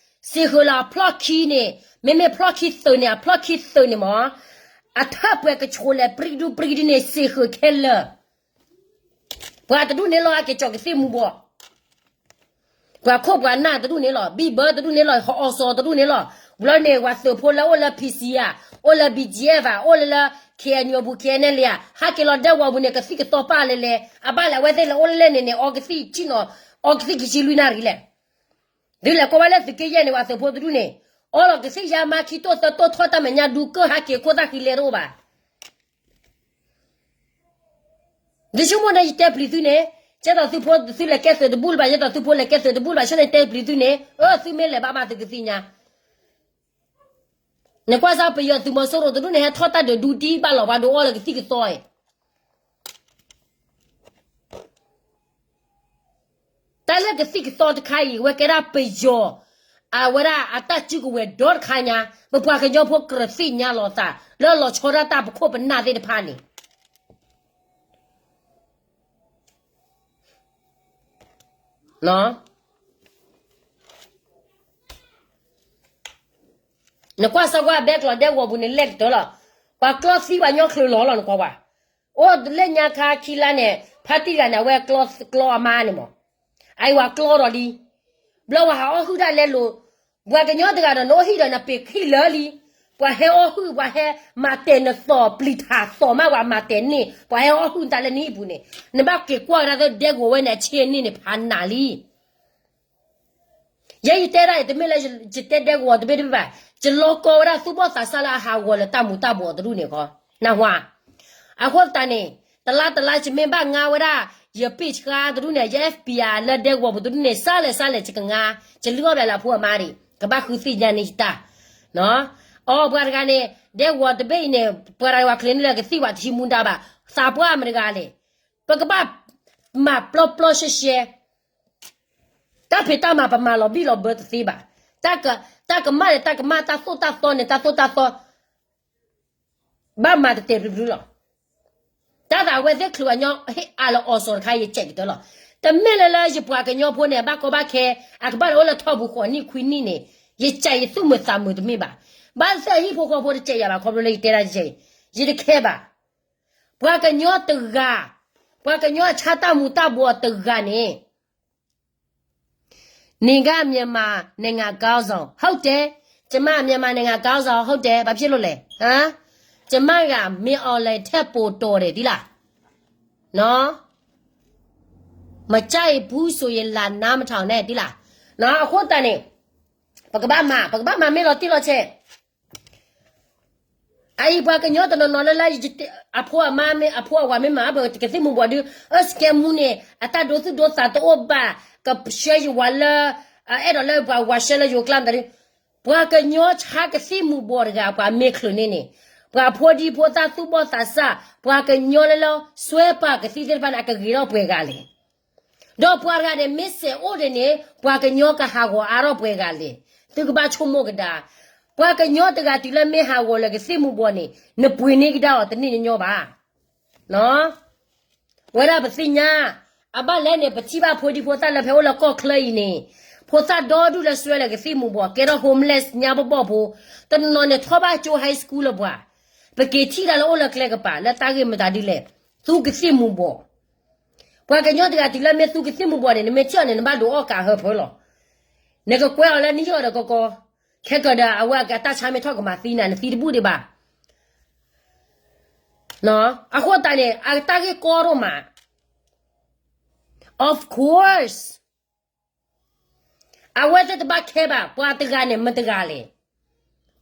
စံးဃုာ်လီၤအဖျီၣ်ခံန့ၣ် မ့မ့ၢ်ဖျီၣ်ခံသုးန့ၣ် အဖျီၣ်ခံသုးန့ၣ်မး အထၢၣ်ပှဲၤကဆိးလဲၤပြံဒူပြံဒူန့ၣ် စံးဃုာ်ခဲလၢာ် ပှၤတဒူၣ်န့ၣ်လီၤ ဟဲက့ၤကၠီၤကသံၣ်မူၤဘှီး ပှၤခိၣ်ပှၤနၢ်တဒူၣ်န့ၣ်လီၤ, ဘံၣ်ဘၢတဒူၣ်န့ၣ်လီၤ, ဟီအီစီၤတဒူၣ်န့ၣ်လီၤ. ဘျီန့ၣ် ပှၤသုးဖိလၢအိၣ်လၢ P C ဧါ, အိၣ်လၢ B G F ဧါ, အိၣ်လၢလၢ K N U အပူၤ K N L A ဧါ, ဟဲက့ၤလီၤဒဲကဝီၤပူၤန့ၣ် ကသံၣ်ကသီပာ်လဲၣ်လဲၣ်, အဘၣ်လဲၣ် အဝဲသ့ၣ်လဲၤအိၣ်လၢလဲၣ်န့ၣ်န့ၣ် အီကသံၣ်ဆံနီၤ, အီကသံၣ်ခံဆံလွံၢ်နၣ်ရံၣ်လဲၣ်. ဒုးလဲၤကွၢ်ဘၣ်လၢသုးက့ယဲၢ်န့ၣ် ပှၤသုးဖိတဒူၣ်န့ၣ် အီလီၤကသံၣ်ယါမါခံတိၢ်သၢတိၢ် ထီၣ်တၢ်မဲာ်ညါဒူကၢၢ် ဟဲက့ၤခိၣ်သၣ်ဃံလဲတအိၣ်ဘၣ်. ဒ်ဆိကမိၣ်န့ၣ် ယတဲပျံၤသုန့ၣ်, ကဲသိးသုဖိသုလဲၤကဲသုးတဘူၣ်လၢၤဘၣ်, ကဲသိးသုဖိလဲၤကဲသုးတဘူၣ်လၢၤဘၣ်, ဆၢန့ၣ်တဲပျံၤသုန့ၣ်, အၢ သုမ့ၢ်လဲၤဘၣ်မးသုကသ့ၣ်ညါ. နကွၢ်စၢ်ပယီၤသုးမီၤစိရိၤတဒူၣ်န့ၣ် ဟဲထီၣ်တၢ်ဒုးဒူတံၢ်ဘၣ်လီၤ ပှၤဒုးအီၣ်လၢကသံၣ်ကသီအံၤ တၢ်လၢကသံၣ်ကသီတခါအံၤ အဝဲကဲဒၣ်ပယီၤ, အဝဲဒၣ်အတၢ်စုကဝဲၤဒီတခါညါ, ပပှၤကညီဖိကြၢးသ့ၣ်ညါလီၤသး လၢလီၤဆီဒၣ်တၢ်ပခိၣ်ပနၢ်သ့ၣ်တဖၣ်န့ၣ် နကွၢ်စၢ်ကွၢ်ဘဲကျိးဒဲကဝီၤပူၤန့ၣ် လဲၢ်ကတၢၢ်လီၤ. ပှၤကျီသံပှၤညီချုးလီၤလီၤ နကွၢ်ဝဲ, အိၣ်လၢညါခါခံလါန့ၣ် ဖါတံၢ်တဂၤန့ၣ် အဝဲကျီအမါန့ၣ်မး, အအံၤပှၤကျီဒီးလံ, ဘျီပှၤဟးအီၣ်ဟုၣ်ဒၣ်လဲလိၤ, ပှၤကညီတဂၤဒီး နအိၣ်ဟံၣ်ဒီးနပ့ၤဟံၣ်လၢလံ, ပှၤဟဲအီၣ်ဟုၣ် ပှၤဟဲမၤတဲာ်နသီၣ်ပျံၤထးသီၣ်မး ပှၤမၤတဲာ်န့ၣ် ပှၤဟဲအီၣ်ဟုၣ်နတၢ်လၢနဟံၣ်ပူၤန့ၣ်, နဘၣ်က့ၤကွၢ်ကဒါသ့ ဒဲကဝီၤဝဲန့ၣ် အဆ့န့ၣ်န့ၣ် ဖးနးလံ. ယဲယတဲဒၣ်အံၤ တမ့ၢ်လၢယတဲဒဲကဝီၤတဘ့ၣ်တဘ့ၣ်ဘၣ်, ယလီၤကီဝဲဒၣ်သူၣ်ဘီၣ်သးစၢ်လၢအဟးဂီၤလၢတၢ်မူၤတၢ်ဘှီးတဒူၣ်န့ၣ်ဃီ, နၢ်ဟူဧါ. အဃိသတးန့ၣ် တလါတလါ ယမ့ၢ်ဘၣ်ငါဝဲဒၣ် ယပ့ၢ်ဆှါတဒူၣ်န့ၣ် ယ F B I လၢဒဲကဝီၤပူၤတဒူၣ်န့ၣ် စးလဲၣ်စးလဲၣ် ယကငါ, ယလုၢ်အီၣ်ဘၣ်လၢအဖိအမါဒံး ကဘၣ်ဃုသ့ၣ်ညါန့ၢ်ယတၢ် အီ ပှၤတဂၤန့ၣ် ဒဲကဝီၤတဘ့ၣ်အံၤန့ၣ် ပှၤတဂၤဝဲချ့န့ၣ်လၢကသံၣ်ဝဲတဟံးမူဒါဘၣ်, သးပှၢ်မတဂၤလဲၣ်, ပကဘၣ်မၤပျီပျီရှဲရှဲ, တၢ်ဖံးတၢ်မၤပမၤလီၤဘံၣ်လီၤဘၢတသ့ဘၣ်, တၢ်ကမၣ်န့ၣ် တၢ်ကမၣ်, တၢ်သိၣ်တၢ်သီန့ၣ် တၢ်သိၣ်တၢ်သီ, ဘၣ်မၤတတဲာ်ဘျုးဘျုးလီၤ. တၢ်သးဝဲသ့ၣ်ချုးအညီဟ့ၣ်အါလၢအီၤစီၤတခါ ယစဲးကတၢၢ်လီၤ. တမ့ၢ်လၢလၢယပှၤကညီဖိန့ၣ် ဘၣ်ကီဘၣ်ခဲ အကဘၣ်အိၣ်လၢထီၣ်ပူၤဃိးနံၣ်ခွံနံၣ်န့ၣ် ယစဲးယသူၣ်မုာ်သးမုာ်တမ့ၢ်ဘၣ်. ဘၣ်သ့ၣ်အဟံၣ်ဖိဃီဖိတစဲးယၤဘၣ် ခီဖျိလၢယတဲဒၣ်ယဲအံၤ ယတခဲဘၣ်. ပှၤကညီတဂၤ, ပှၤကညီအဆါတၢ်မူၤတၢ်ဘှီးတဂၤန့ၣ် နင်ကမြန်မာနိုင်ငံခေါင်းဆောင် ဟုတ်တယ်, ကျမမြန်မာနိုင်ငံခေါင်းဆောင် ဟုတ်တယ်, ဘာဖြစ်လို့လဲ, ကျမကမင်းအောင်လှိုင်ထက်ပိုတော်တယ် သိလား, နော်, မကြိုက်ဘူးဆိုရင် လာနားမထောင်နဲ့ သိလား, နော်, အဃိသတးန့ၣ် ပကဘၣ်မၤ, ပကဘၣ်မၤမ့ၢ်လီၤတံၢ်လီၤဆဲး အအံၤပှၤကညီတနီၤနီၤလၢလၢ အဖိအမါမ့ၢ် အဖိအဝၤမ့ၢ်မၤ ပကသံၣ်မူၤဘှီးဒုး အၢစကဲမူန့ၣ် အတၢ်ဒိသူၣ်ဒိသးတအိၣ်ဘၣ်, ကဆှၢယဝၤလၢ အဲၣ်ဒိးလၢပှၤဝၤဆှၢလၢယိၤကျါမတၤဒုး, ပှၤကညီဆါကသံၣ်မူၤဘှီးတဂၤ ပှၤမ့ၢ်ချုးန့ၣ်န့ၣ် ပှၤဖိဒံဖိသၣ်သူၣ်ဘီၣ်သးစၢ် ပှၤကညီလၢလၢ စွဲပာ်ကသံၣ်သ့ၣ်တဖၣ်န့ၣ် အကဂ့ၤထီၣ်ပှဲၤဂၤလဲၣ် ဒီးပှၤတဂၤန့ၣ် မ့ၢ်စဲးအိၣ်ဒံးန့ၣ် ပှၤကညီကဟးဂီၤအါထီၣ်ပှဲၤဂၤလဲၣ်. သုကဘၣ်ဆိကမိၣ်ကဒါ, ပှၤကညီတဂၤတုၤလၢမ့ၢ်ဟးဂီၤလၢကသံၣ်မူၤဘှီးန့ၣ် နပှ့ၤန့ၢ်ကဒါအီၤတန့ၢ်ညီညီဘၣ်. ဝဲဒၣ်ပသ့ၣ်ညါ, အဘၣ်လဲၣ်န့ၣ် ပထံၣ်ဘၣ်ဖိဒံဖိသၣ်လၢဖဲအိၣ်လၢကီၢ်ချၢအံၤန့ၣ်, ဖိသၣ်ဒီဒူၣ်လၢစွဲလၢကသံၣ်မူၤဘှီး ကဲထီၣ် homeless ညါဘီၣ်ဘီၣ်ဖိ, တနီၤနီၤန့ၣ် ထီၣ်ဘၣ်ကၠိ high school လၢပှၤ, ပက့ၤထံၣ်တၢ်လၢအိၣ်လၢကျဲကပၤ လၢတၢ်ဂ့ၢ်မတၤဒ်လဲၣ်, သူကသံၣ်မူၤဘှီး ပှၤကညီတဂၤတုၤလၢမ့ၢ်သူကသံၣ်မူၤဘှီးန့ၣ် နမ့ၢ်ထံၣ်အီၤန့ၣ် နဘၣ်ဒုးအီၣ်ကးဟၢဖၢလီၤ. နကကွဲအီၤလၢနဟံၣ်အီၤဒီးကီကီ, ခဲကၢၤဒီးအဝဲအတၢ်ဆါမ့ၢ်ထီၣ်ကမၤသံနၤ နသံတဘူၣ်ဒံးဘၣ်. အဃိသတးန့ၣ် အတၢ်ဂ့ၢ်ကီဒိၣ်မး. Of course, အဝဲသ့ၣ်တဘၣ်ခဲဘၣ် ပှၤတဂၤန့ၣ် မတဂၤလဲၣ်.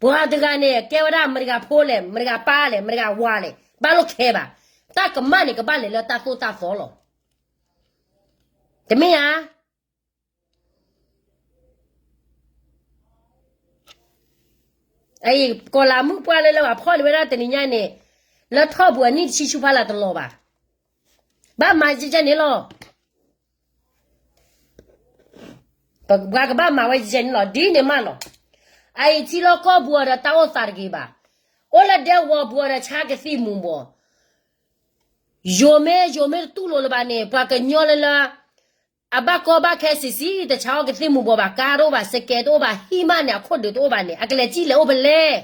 ပှၤတဂၤန့ၣ် ကဲဝဲဒၣ်မတဂၤဖိလဲၣ်, မတဂၤပၢ်လဲၣ်, မတဂၤဝၤလဲၣ်, ဘၣ်လိာ်ခဲဘၣ်. တၢ်ကမၣ်န့ၣ် ကဘၣ်လဲၤလၢတၢ်သိၣ်တၢ်သီလီၤ. တမ့ၢ်ဧါ. အံၤ ကီၤလၤမုၣ်ပှၢ်လၢလၢပှၤဖီၣ်န့ၢ်ဝဲဒၣ်တနံၤညါန့ၣ်, လၢထီၣ်ပူၤအနံၣ်တဆံဆူဖးလၢ်တလီၤဘၣ်. ဘၣ်မၤယဲယဲန့ၣ်လီၤ. ပှၤကဘၣ်မၤဝဲယဲန့ၣ်လီၤ. ဒ်န့ၣ်မးလီၤ. အအံၤထံလီၢ်ကီၢ်ပူၤအီၤဒီးတၢ်အိၣ်သးတဂ့ၤဘၣ်. အိၣ်လၢဒဲကဝီၤပူၤအီၤဒီးဆါကသံၣ်မူၤဘှီး ယိၤမ့ၢ်ယိၤမ့ၢ်တတူၢ်လိာ်လၢၤဘၣ်န့ၣ် ပှၤကညီလၢလၢ အဘၣ်ကီဘၣ်ခဲဆံးဆံး တဆါအီၣ်ကသံၣ်မူၤဘှီးဘၣ်, ကါတအိၣ်ဘၣ်, စကဲတအိၣ်ဘၣ်, ဟံၣ်မးန့ၣ် အခိၣ်ဒုးတအိၣ်ဘၣ်န့ၣ် အကလဲၤစံၣ်လဲၤအိၣ်ဖဲလဲၣ်.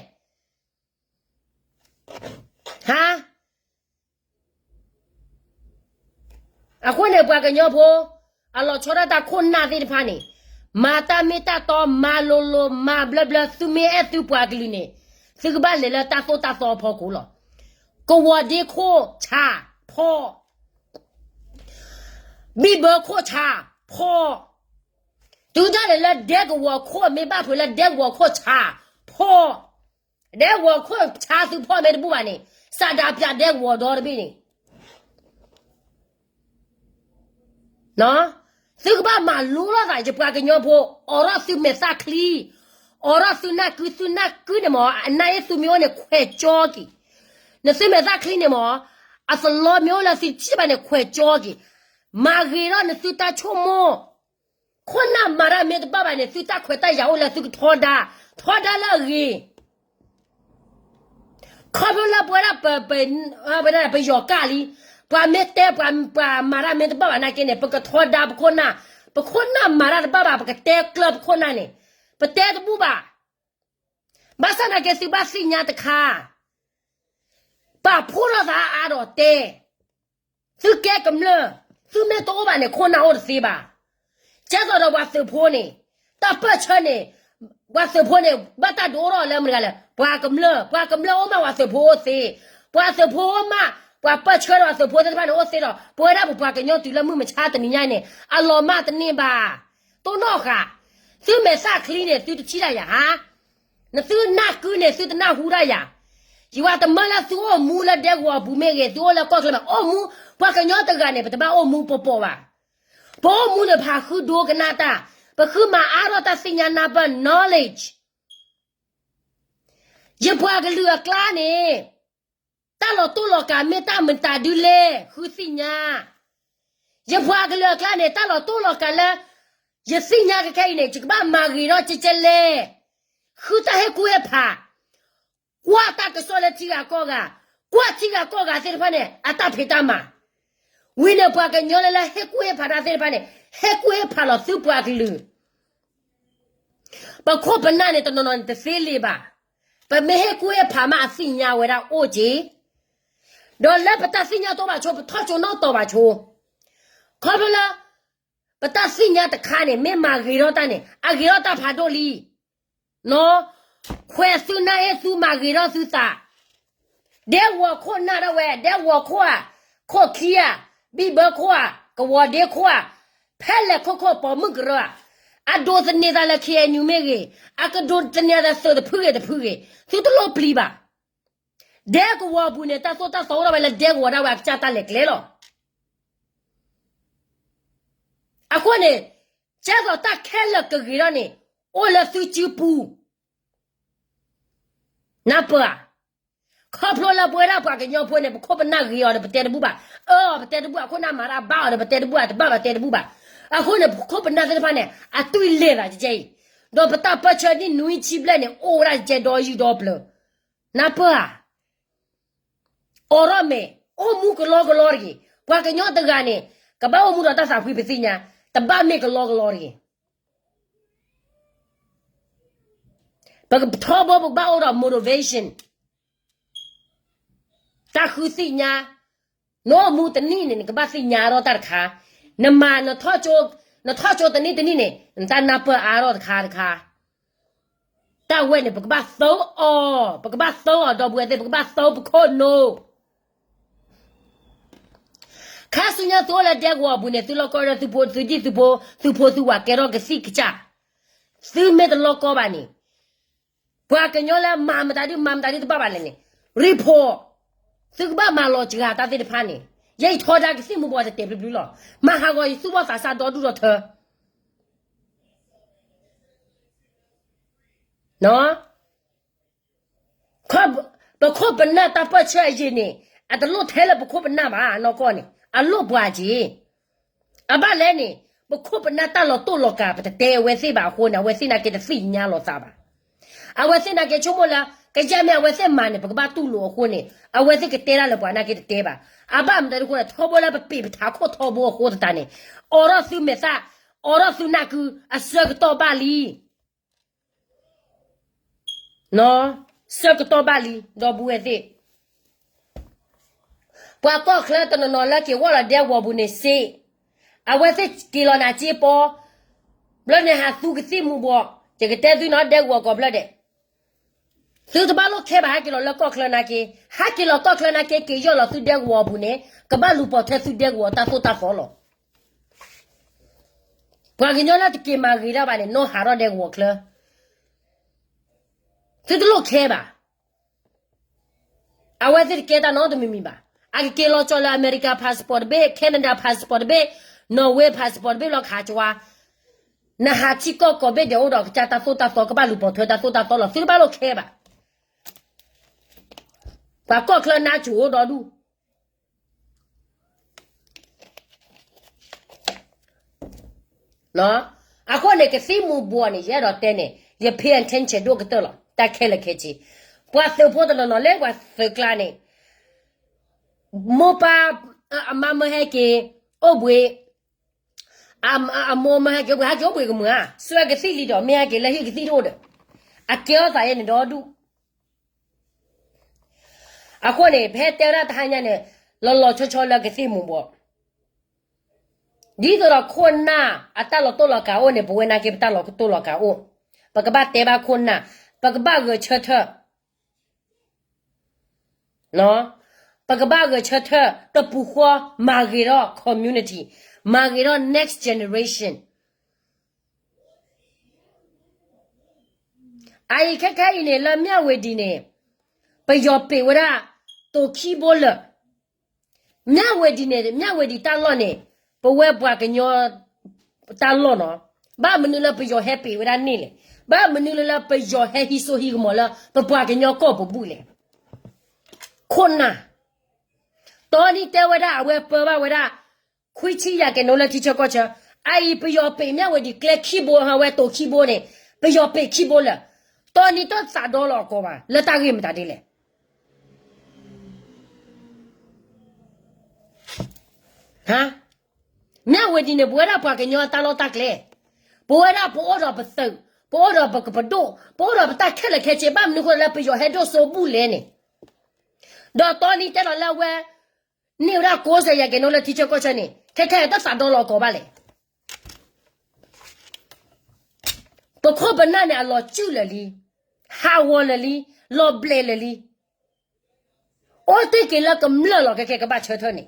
ဟါ. အဃိန့ၣ် ပှၤကညီဖိ အလီၤဆီဒၣ်တၢ်ခိၣ်နၢ်သ့ၣ်တဖၣ်န့ၣ် မၤတၢ်မ့ၢ်တၢ်တီ မၤလိၤလိၤ မၤဘျၢဘျၢ သုမ့ၢ်အဲၣ်သုပှၤကလုာ်န့ၣ် သုကဘၣ်လဲၤလၢတၢ်သိၣ်တၢ်သီအဖီခိၣ်လီၤ. ကဝီၤဒ့ခိၣ်ဆါ ဖီၣ်, ဘံၣ်ဘၢခိၣ်ဆါ ဖီၣ်, တုၤဒၣ်လဲာ်လၢဒဲကဝီၤခိၣ်မ့ၢ်ဘၣ်ဖုးလၢဒဲကဝီၤခိၣ်ဆါ ဖီၣ်, ဒဲကဝီၤခိၣ်ဆါသုဖီၣ်မ့ၢ်တဘူၣ်ဘၣ်န့ၣ် စးဒးပၠးဒဲကဝီၤဒီတဘ့ၣ်န့ၣ် သုကဘၣ်မၤလိလိာ်သး ယပှၤကညီဖိ, အိးထီၣ်သုမဲာ်သၣ်ချံ, အိးထီၣ်သုနၢ်ကု, သုနၢ်ကုန့ၣ်မ့ၢ် အနၢ်အ့ၣ်သုမ့ၢ်အိၣ်န့ၣ် ခွဲးကၠီက့ၤ, နသုမဲာ်သၣ်ချံန့ၣ်မ့ၢ် အသလီမ့ၢ်အိၣ်လၢသုထံၣ်ဘၣ်န့ၣ် ခွဲးကၠီက့ၤ, မၤဂ့ၤထီၣ်နသုတၢ်ဆိကမိၣ်, ခိၣ်နၢ်မၤတၢ်မ့ၢ်တဘၣ်ဘၣ်န့ၣ် သုတၢ်ခွဲးတၢ်ယာ်အိၣ်လၢသုကထီဒါ, ထီဒါလၢအဂ့ၤ ခီဖျိလၢပဝဲဒၣ်ပ, ပ, ပယီၤကၢ်လံ, ပှၤမ့ၢ်တဲပှၤ, ပှၤမၤတၢ်မ့ၢ်တဘၣ်ဘၣ်နာ်က့န့ၣ် ပကထီဒါပခိၣ်နၢ်, ပခိၣ်နၢ်မၤတၢ်တဘၣ်ဘၣ် ပကတဲကျၢၤပခိၣ်နၢ်န့ၣ်, ပတဲတဘူၣ်ဘၣ်. ဘၣ်ဆၣ်နာ်က့သုဘၣ်သ့ၣ်ညါတခါ, ပာ်ဖှိၣ်ထီၣ်သးအါဒီးတဲ သုကဲကမျၢၢ်, သုမ့ၢ်တအိၣ်ဘၣ်န့ၣ် ခိၣ်နၢ်အိၣ်တသ့ဘၣ်. ကဲသိးဒီးပှၤသုးဖိန့ၣ်, တၢ်ပၢၢ်ဆၢန့ၣ်, ပှၤသုးဖိန့ၣ် ဘၣ်တၢ်ဒုးအိၣ်ထီၣ်လၢမတၤတဂၤလဲၣ်, ပှၤကမျၢၢ်, ပှၤကမျၢၢ်အိၣ်မး ပှၤသုးဖိအိၣ်သ့, ပှၤသုးဖိအိၣ်မး, ပှၤပၢၢ်ဆၢဒီးပှၤသုးဖိသ့ၣ်တဖၣ်န့ၣ်အိၣ်သ့ဒီး ပဝဲဒၣ်ပပှၤကညီတုၤလၢမုၢ်မဆါတနံၤညါအံၤန့ၣ် အလီၤမၢ်တန့ၢ်ဘၣ်. တိၢ်နီၣ်ဃာ်, သုမဲာ်သၣ်ချံန့ၣ် သုတထံၣ်တၢ်ယၤဧါ, နသုနၢ်ကုန့ၣ် သုတနၢ်ဟူတၢ်ယၤ, ယဝၤတမၢလၢသုအိၣ်မူလၢဒဲကဝီၤအပူၤမ့ၢ်ဂ့ၤ, သုအိၣ်လၢကီၢ်ချၢမ့ၢ် အိၣ်မူ, ပှၤကညီတဂၤန့ၣ် ပတဘၣ်အိၣ်မူပီၤပီၤဘၣ်. ပအိၣ်မူန့ၣ် ပဟးဃုဒိကနၣ်တၢ်, ပဃုမၤအါထီၣ်တၢ်သ့ၣ်ညါနၢ်ပၢၢ် knowledge. ယပှၤကလုာ်အကျါန့ၣ်, တၢ်လီၤတိၢ်လီၤကးမ့ၢ်တၢ်မတၤဒုလဲၣ် ဃုသ့ၣ်ညါ, ယပှၤကလုာ်အကျါန့ၣ် တၢ်လီၤတိၢ်လီၤကးလၢ ယသ့ၣ်ညါခဲခဲအံၤန့ၣ် ယကဘၣ်မၤဂ့ၤထီၣ်ကဲကဲလဲၣ်, ဃုတၢ်ဟ့ၣ်ကူၣ်ဟ့ၣ်ဖး, ကွၢ်တၢ်ကစီၣ်လၢထံဂၤကီၢ်ဂၤ, ကွၢ်ထံဂၤကီၢ်ဂၤသ့ၣ်တဖၣ်န့ၣ် အတၢ်ဖံးတၢ်မၤ, ဝံၤန့ၣ်ပှၤကညီလၢလၢဟ့ၣ်ကူၣ်ဟ့ၣ်ဖးတၢ်သ့ၣ်တဖၣ်န့ၣ် ဟ့ၣ်ကူၣ်ဟ့ၣ်ဖးလီၤသုပှၤကလုာ် ပခိၣ်ပနၢ်န့ၣ် တနီၤနီၤန့ၣ် တသ့လံဘၣ်. ပမ့ၢ်ဟ့ၣ်ကူၣ်ဟ့ၣ်ဖးမး အသ့ၣ်ညါဝဲဒၣ်အိၣ်က့ၤ, ဒီးလၢပတၢ်သ့ၣ်ညါတအိၣ်ဘၣ်ဆိ ပထီၣ်ကၠိနီၣ်တီၤဘၣ်ဆိ, ခီဖျိလၢ ပတၢ်သ့ၣ်ညါတခါန့ၣ် မ့ၢ်မၤဂ့ၤထီၣ်တၢ်န့ၣ် အဂ့ၤထီၣ်တၢ်ဖးဒိၣ်လံ. နီၢ်, ခွဲးသုနၢ်အ့ၣ်သုမၤဂ့ၤထီၣ်သုသး, ဒဲကဝီၤခိၣ်နၢ်ဒၣ်ဝဲ, ဒဲကဝီၤခိၣ်ဧါ, ခိၣ်ခံဧါ, ဘံၣ်ဘၢခိၣ်ဧါ, ကဝီၤဒ့ခိၣ်ဧါ, ဖဲလဲၣ်ခိၣ်ခိၣ်ပိာ်မုၣ်ကရၢဧါ, အဒိးသန့ၤသးလၢ ခ့ၣ်အဲၣ်ယူၣ် မ့ၢ်ဂ့ၤ, အကဒိးသန့ၤသးသုးတဖုဂ့ၤတဖုဂ့ၤ, သုတလိၣ်ပျံၤဘၣ်. ဒဲကဝီၤအပူၤန့ၣ် တၢ်သိၣ်တၢ်သီအိၣ်ဒၣ်ဝဲလၢဒဲကဝီၤဒၣ်ဝဲ အကစၢ်တၢ်လဲၤကျဲလီၤ. အဃိန့ၣ်, ကဲသိးတၢ်ခဲလၢာ်ကဂ့ၤထီၣ်န့ၣ် အိၣ်လၢသုစုပူၤ, နၢ်ပၢၢ်ဧါ. ခီဖျိလၢပဝဲဒၣ်ပှၤကညီဖိန့ၣ် ပခိၣ်ပနၢ်ဂ့ၤအီၤဒီး ပတဲတဘူၣ်ဘၣ်, အၢအီၤပတဲတဘူၣ်, အခိၣ်နၢ်မၤတၢ်ဘၣ်အီၤဒီး ပတဲတဘူၣ်ဘၣ်, တဘၣ်ဘၣ်တဲတဘူၣ်ဘၣ်. အဃိန့ၣ် ပခိၣ်ပနၢ်သ့ၣ်တဖၣ်န့ၣ် အသွံၣ်လဲၤသးကဲကဲအံၤ, ဒီးပတၢ်ပၢၢ်ဆၢဒ်နွံဆံဘျဲၣ်န့ၣ် အိၣ်ဝဲဒၣ်ကဲကဲဒီယုၢ်ဒီပျၢၤ, နၢ်ပၢၢ်ဧါ. အိးထီၣ်မဲာ်, အိၣ်မူကလီကလီတဂ့ၤ. ပှၤကညီတဂၤန့ၣ် ကဘၣ်အိၣ်မူဒီးတၢ်သးဖှံပသ့ၣ်ညါ, တဘၣ်မ့ၢ်ကလီကလီတဂ့ၤ. ပကထီဘိ ပကဘၣ်အိၣ်ဒီး motivation, တၢ်ဃုသ့ၣ်ညါ. နအိၣ်မူတနံၣ်န့ၣ် နကဘၣ်သ့ၣ်ညါထီၣ်တၢ်တခါ, နမၤ, နထီၣ်ကၠိတနံၣ်တနံၣ်န့ၣ် နတၢ်နၢ်ပၢၢ်အါထီၣ်တခါတခါ. တၢ်ဝဲန့ၣ် ပကဘၣ်သီအီၤ, ပကဘၣ်သီအီၤ ဒီပုၢ်ဝဲၢ်သ့ၣ်, ပကဘၣ်သီပခိၣ်နူာ်. ခါဆူညါသုအိၣ်လၢဒဲကဝီၤအပူၤန့ၣ် သုလီၢ်ကီၢ်ဒီးသုဖိ, သုဒံၣ်သုဖိ, သုဖိသုဝၤကဲထီၣ်ကသံၣ်ကစၢ်, သုမ့ၢ်တလီၢ်ကီၢ်ဘၣ်န့ၣ်, ပှၤကညီလၢမၤမတၤဒုး မၤမတၤဒုးတဘၣ်ဘၣ်လဲၣ်န့ၣ်, report, သုကဘၣ်မၤလီၤစှၤတၢ်သ့ၣ်တဖၣ်န့ၣ်, ယဲယထီဒါကသံၣ်မူၤဘှီးတတဲာ်ဘျုးဘျုးလီၤ. မၤဟးဂီၤယသူၣ်ဘီၣ်သးစၢ်ဒီဒူၣ်ဒီထၢ ပခိၣ်ပနၢ်တၢ်ပၢၢ်ဆၢအယံာ်န့ၣ်, အတလိၣ်ထဲလၢပခိၣ်ပနၢ်ဘၣ်နီၢ်ကီၢ်န့ၣ်, အလိၣ်ပှၤက့ၤ. အဘၣ်လဲၣ်န့ၣ်, ပခိၣ်ပနၢ်တၢ်လီၤတိၢ်လီၤကး ပတတဲအဝဲသ့ၣ်ဘၣ်အဃိန့ၣ်, အဝဲသ့ၣ်နာ်က့တသ့ၣ်ညါလီၤသးဘၣ်. အဝဲသ့ၣ်နာ်က့ဆိကမိၣ်လၢ ကယဲၢ်မ့ၢ်အဝဲသ့ၣ်မၤန့ၣ် ပကဘၣ်တူၢ်လိာ်အဃိန့ၣ်, အဝဲသ့ၣ်ကတဲတၢ်လၢပှၤနာ်က့တတဲဘၣ်. အဘၣ်မတၤဒုးအဃိန့ၣ်, ထီဘိလၢပပ့ာ်ပထးခိၣ်ထီဘိအဃိသတးန့ၣ်, အိးထီၣ်သုမဲာ်သၣ်, အိးထီၣ်သုနၢ်ကု, အဆၢကတီၢ်ဘၣ်လံ. ဆၢကတီၢ်ဘၣ်လံ ဒီပုၢ်ဝဲၢ်သ့ၣ်. ပှၤကီၢ်ချၢတနီၤနီၤလၢက့ၤဝီၢ်လီၤဒဲကဝီၤပူၤန့ၣ်စ့, အဝဲသ့ၣ်က့ၤလီၤနၤစ့ပီ, ဘျီန့ၣ်ဟးသူကသံၣ်မူၤဘှီး, ယကတဲသုနီၤ ဒဲကဝီၤကိးဖျၢၣ်ဒဲး, သုတဘၣ်လိၣ်ခဲဘၣ် ဟဲက့ၤလီၤလၢကီၢ်ချၢနာ်က့, ဟဲက့ၤလီၤကီၢ်ချၢနာ်က့ က့ၤယီၢ်လီၤသုဒဲကဝီၤအပူၤန့ၣ် ကဘၣ်လူၤပိာ်ထွဲသုဒဲကဝီၤတၢ်သိၣ်တၢ်သီလီၤ. ပှၤကညီလၢတက့ၤမၤဂ့ၤတၢ်ဘၣ်န့ၣ် နီၢ်ဟးထီၣ်ဒဲကဝီၤချၢ, သုတလိၣ်ခဲဘၣ်. အဝဲသ့ၣ်တကဲတၢ်နီတမံၤမံၤဘၣ်. အကက့ၤလီၤကၠီလၢ America passport တဘ့ၣ်, Canada passport တဘ့ၣ်, Norway passport တဘ့ၣ်လီၤခးကဝါ, နဟးထံကီၢ်ကိးဘ့ၣ်ဒဲးအိၣ်ဒီးကစၢ်တၢ်သိၣ်တၢ်သီ ကဘၣ်လူၤပိာ်ထွဲတၢ်သိၣ်တၢ်သီလီၤ သုတဘၣ်လိၣ်ခဲဘၣ်. ပှၤကီၢ်ချၢနါစိၤအိၣ်ဒီဒူၣ် အဃိန့ၣ် ကသံၣ်မူၤဘှီးန့ၣ် ယအဲၣ်ဒိးတဲန့ၣ် ယ pay attention ဒိၣ်ကတၢၢ်လီၤ တၢ်ခဲလၢာ်ခဲဆ့, ပှၤသုးဖိတနီၤနီၤလၢပှၤသုးကျါန့ၣ် မိၢ်ပၢ် အမါမၢဟဲက့ၤ အိၣ်ဘှံး, အမိၢ်မၢဟဲက့ၤအိၣ်ဘှံး ဟဲက့ၤအိၣ်ဘှံးကမုာ်ဧါ, စွဲကသံၣ်လံဒီး မ့ၢ်ဟဲက့ၤလၢဟံၣ်ကသံၣ်တအိၣ်ဒီး အကဲထီၣ်သးယဲန့ၣ်ဒီဒူၣ် အဃိန့ၣ် ပဟဲတဲဝဲဒၣ်တဟါညါန့ၣ် လီၤလီၤဆီဆီလၢကသံၣ်မူၤဘှီး, ဒ်သိးဒီးခိၣ်နၢ်အတၢ်လီၤတိၢ်လီၤကးအိၣ်န့ၣ် ပဝဲနာ်က့ပတၢ်လီၤတိၢ်လီၤကးအိၣ်, ပကဘၣ်တဲဘၣ်ခိၣ်နၢ်, ပကဘၣ်ဂဲၤဆၢထၢၣ် ပကဘၣ်ဂဲၤဆၢထၢၣ် တပူၤဃီ မၤဂ့ၤထီၣ် community, မၤဂ့ၤထီၣ် next generation. အအံၤခဲခဲအံၤန့ၣ် လၢမၠၣ်ဝ့ၤဒံးန့ၣ် ပယီၤပံးဝဲဒၣ် တိၤခံဘိလၢာ်, မၠၣ်ဝ့ၤဒံးန့ၣ် မၠၣ်ဝ့ၤဒံးတၢ်လီၢ်န့ၣ် ပဝဲပှၤကညီ တၢ်လီၢ်နီၤ, ဘၣ်မနုၤလၢပယီၤဟဲပံးဝဲဒၣ်န့ၣ်လဲၣ်, ဘၣ်မနုၤလၢပယီၤဟဲဟံးစိဟံးကမီၤလၢ ပပှၤကညီကီၢ်ပူၤဘူၣ်လဲၣ်, ခိၣ်နၢ်, တီနံတဲဝဲဒၣ်အဝဲပၢဘၣ်ဝဲဒၣ် ခွံဆံယဲၢ်ကဲနိလၢထံဆၢကီၢ်ဆၢ, အအံၤပယီၤပံးမၠၣ်ဝ့ၤဒံးကျဲခံဘိဟးဝဲတိၤခံဘိန့ၣ်, ပယီၤပံးခံဘိလၢာ်, တီနံတသးဒီလီၤအကိးဘၣ် လၢတၢ်ဂ့ၢ်မတၤဒ်လဲၣ် မၠၣ်ဝ့ၤဒံးန့ၣ် ပဝဲဒၣ်ပှၤကညီအတၢ်လီၢ်တၢ်ကျဲ, ပဝဲဒၣ်ပအိၣ်ဒီးပသုး, ပအိၣ်ဒီးပကပဒိၣ်, ပအိၣ်ဒီးပတၢ်ခဲလၢာ်ခဲဆ့, ဘၣ်မနုၤဃိလၢပယီၤဟဲဒိၣ်စိဘူၣ်လဲၣ်န့ၣ်, ဒီးတီနံတဲလီၤလၢအဝဲ န့ၢ်ဝဲဒၣ်ကိးစဲးယဲၢ်ကဲနိလၢထံဆၢကီၢ်ဆၢန့ၣ် ခဲခဲတသးဒီလီၤကိးဘၣ်လဲၣ်. ပခိၣ်ပနၢ်န့ၣ် အလီၤစုၣ်လၢာ်လံ, ဟးဂီၤလၢာ်လံ, လီၤဘျဲးလၢာ်လံ, အိၣ်တ့ၢ်က့ၤလၢကမျၢၢ်လီၤ ခဲခဲကဘၣ်ဆၢထၢၣ်န့ၣ်,